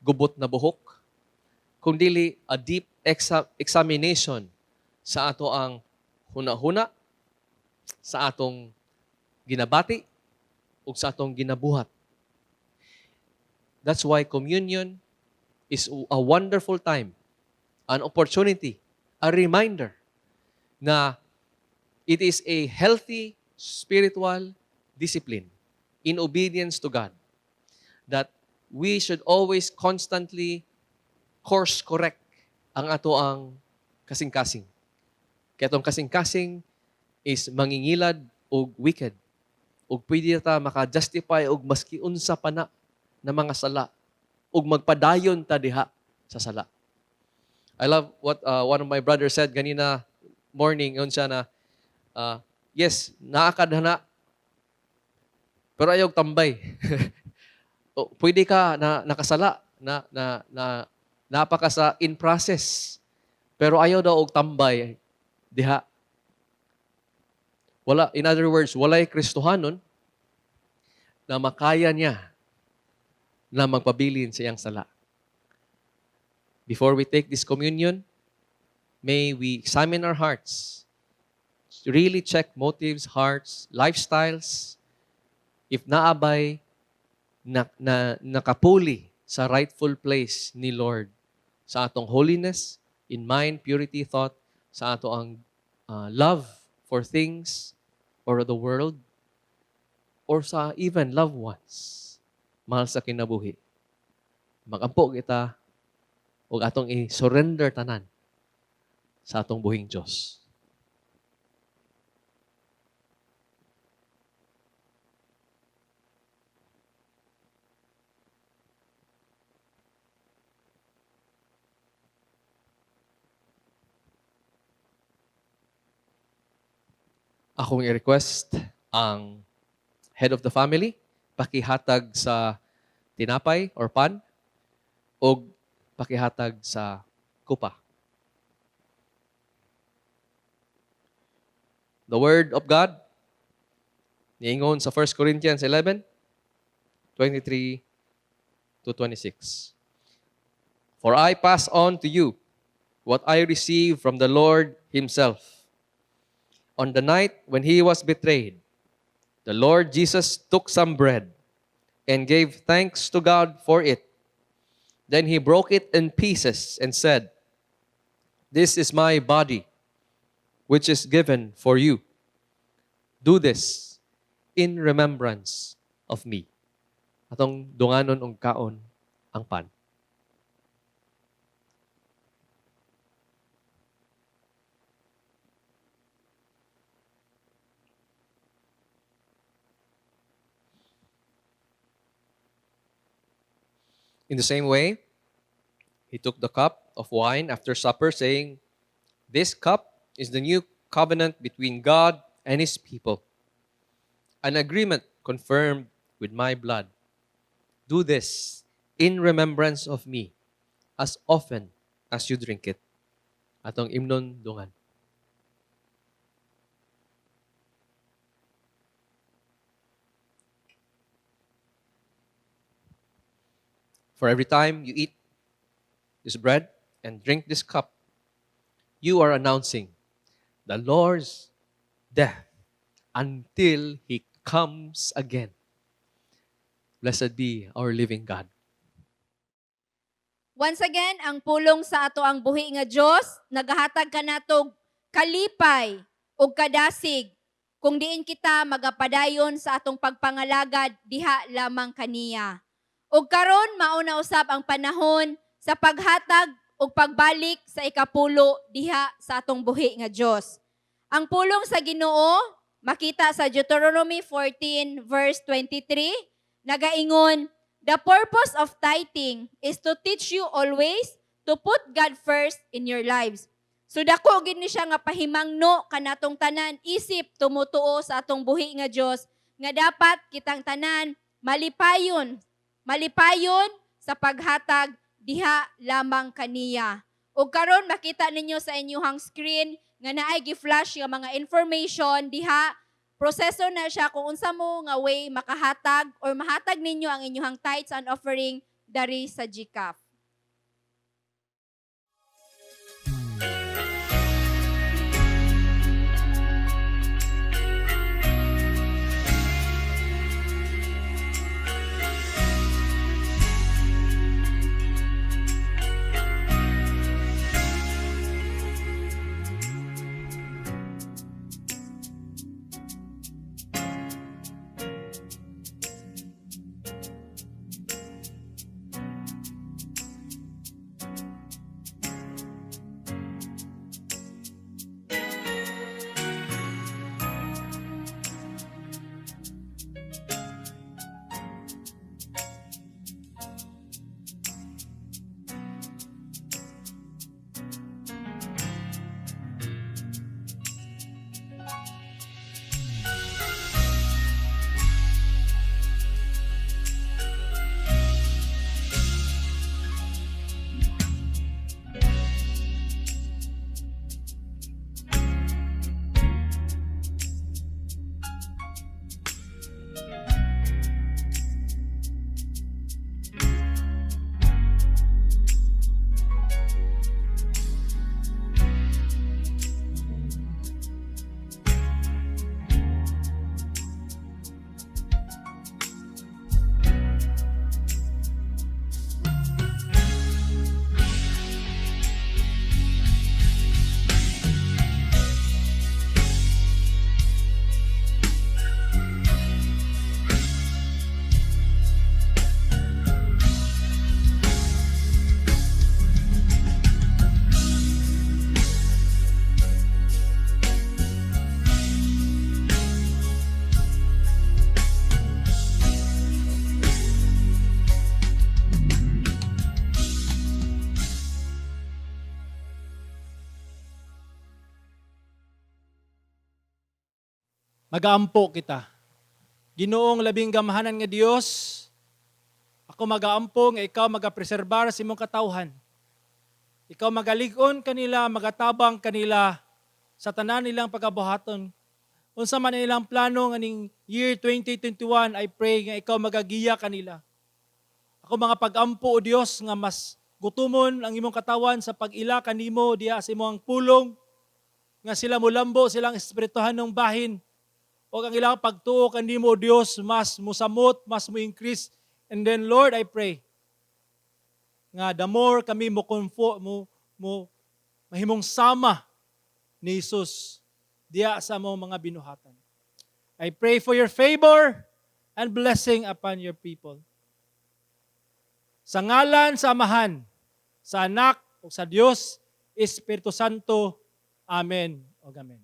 gubot na buhok, kung dili a deep examination sa ato ang huna-huna, sa atong ginabati, ug sa atong ginabuhat. That's why communion is a wonderful time, an opportunity, a reminder na it is a healthy spiritual discipline in obedience to God that we should always constantly course correct ang ato ang kasing-kasing. Kay atong kasing-kasing is mangingilad og wicked. Ug pwede ta maka-justify og maski unsa pa na mga sala ug magpadayon ta diha sa sala. I love what one of my brothers said ganina morning, yun siya na yes, naa ka na pero ayaw tambay. O, pwede ka na nakasala, na na na napaka sa in process. Pero ayaw daw og tambay diha. Wala, in other words, walay Kristohanon na makaya niya na magpabilin sa iyang sala. Before we take this communion, may we examine our hearts. Really check motives, hearts, lifestyles. If naabay, na nakapuli sa rightful place ni Lord sa atong holiness, in mind, purity, thought, sa ato ang love for things or the world, or sa even loved ones, mahal sa kinabuhi. Magampo kita ug atong i-surrender tanan sa atong buhing Dios. Akong i-request ang head of the family pakihatag sa tinapay or pan og pakihatag sa kupa. The word of God niingon sa 1 Corinthians 11:23 to 26. "For I pass on to you what I received from the Lord himself. On the night when he was betrayed, the Lord Jesus took some bread and gave thanks to God for it. Then he broke it in pieces and said, 'This is my body, which is given for you. Do this in remembrance of me.'" Atong dunganon og kaon ang pan. In the same way, he took the cup of wine after supper, saying, "This cup is the new covenant between God and his people, an agreement confirmed with my blood. Do this in remembrance of me as often as you drink it." Atong imnon dungan. For every time you eat this bread and drink this cup, you are announcing the Lord's death until He comes again. Blessed be our living God. Once again, ang pulong sa ato ang buhi nga Dios nagahatag kanatog kalipay ug kadasig kung diin kita magapadayon sa atong pagpangalagad diha lamang kaniya. Ug karon mao na usab ang panahon sa paghatag ug pagbalik sa ikapulo diha sa atong buhi nga Dios. Ang pulong sa Ginoo makita sa Deuteronomy 14 verse 23, nagaingon, "The purpose of tithing is to teach you always to put God first in your lives." So dako gid ni siya nga pahimangno kanatong tanan isip tumutuo sa atong buhi nga Dios nga dapat kitang tanan malipayon, malipayon sa paghatag diha lamang kaniya. Ug karon makita ninyo sa inyong screen nga naay gi-flash nga mga information diha. Proseso na siya kung unsa mo nga way makahatag or mahatag ninyo ang inyong tithes and offering dari sa GCAF. Magaampo kita. Ginoong labing gamhanan nga Dios, ako magaampo nga ikaw magapreserbar sa imong katawhan. Ikaw magalig-on kanila, magatabang kanila sa tanan nilang pagabuhaton. Unsa man ilang plano nganing year 2021, I pray nga ikaw magagiya kanila. Ako mga pag-ampo, O Dios, nga mas gutumon ang imong katawan sa pag-ila kanimo diha sa imong pulong, nga sila mulambo silang espirituhanong bahin o ang ilang pagtuo kanimo, O Dios, mas musamot, mas mo increase. And then, Lord, I pray nga the more kami mo comfort mo mo mahimong sama ni Jesus diya sa among mga binuhatan. I pray for your favor and blessing upon your people. Sa ngalan sa Amahan, sa Anak, ug sa Dios, Espiritu Santo. Amen. O amen.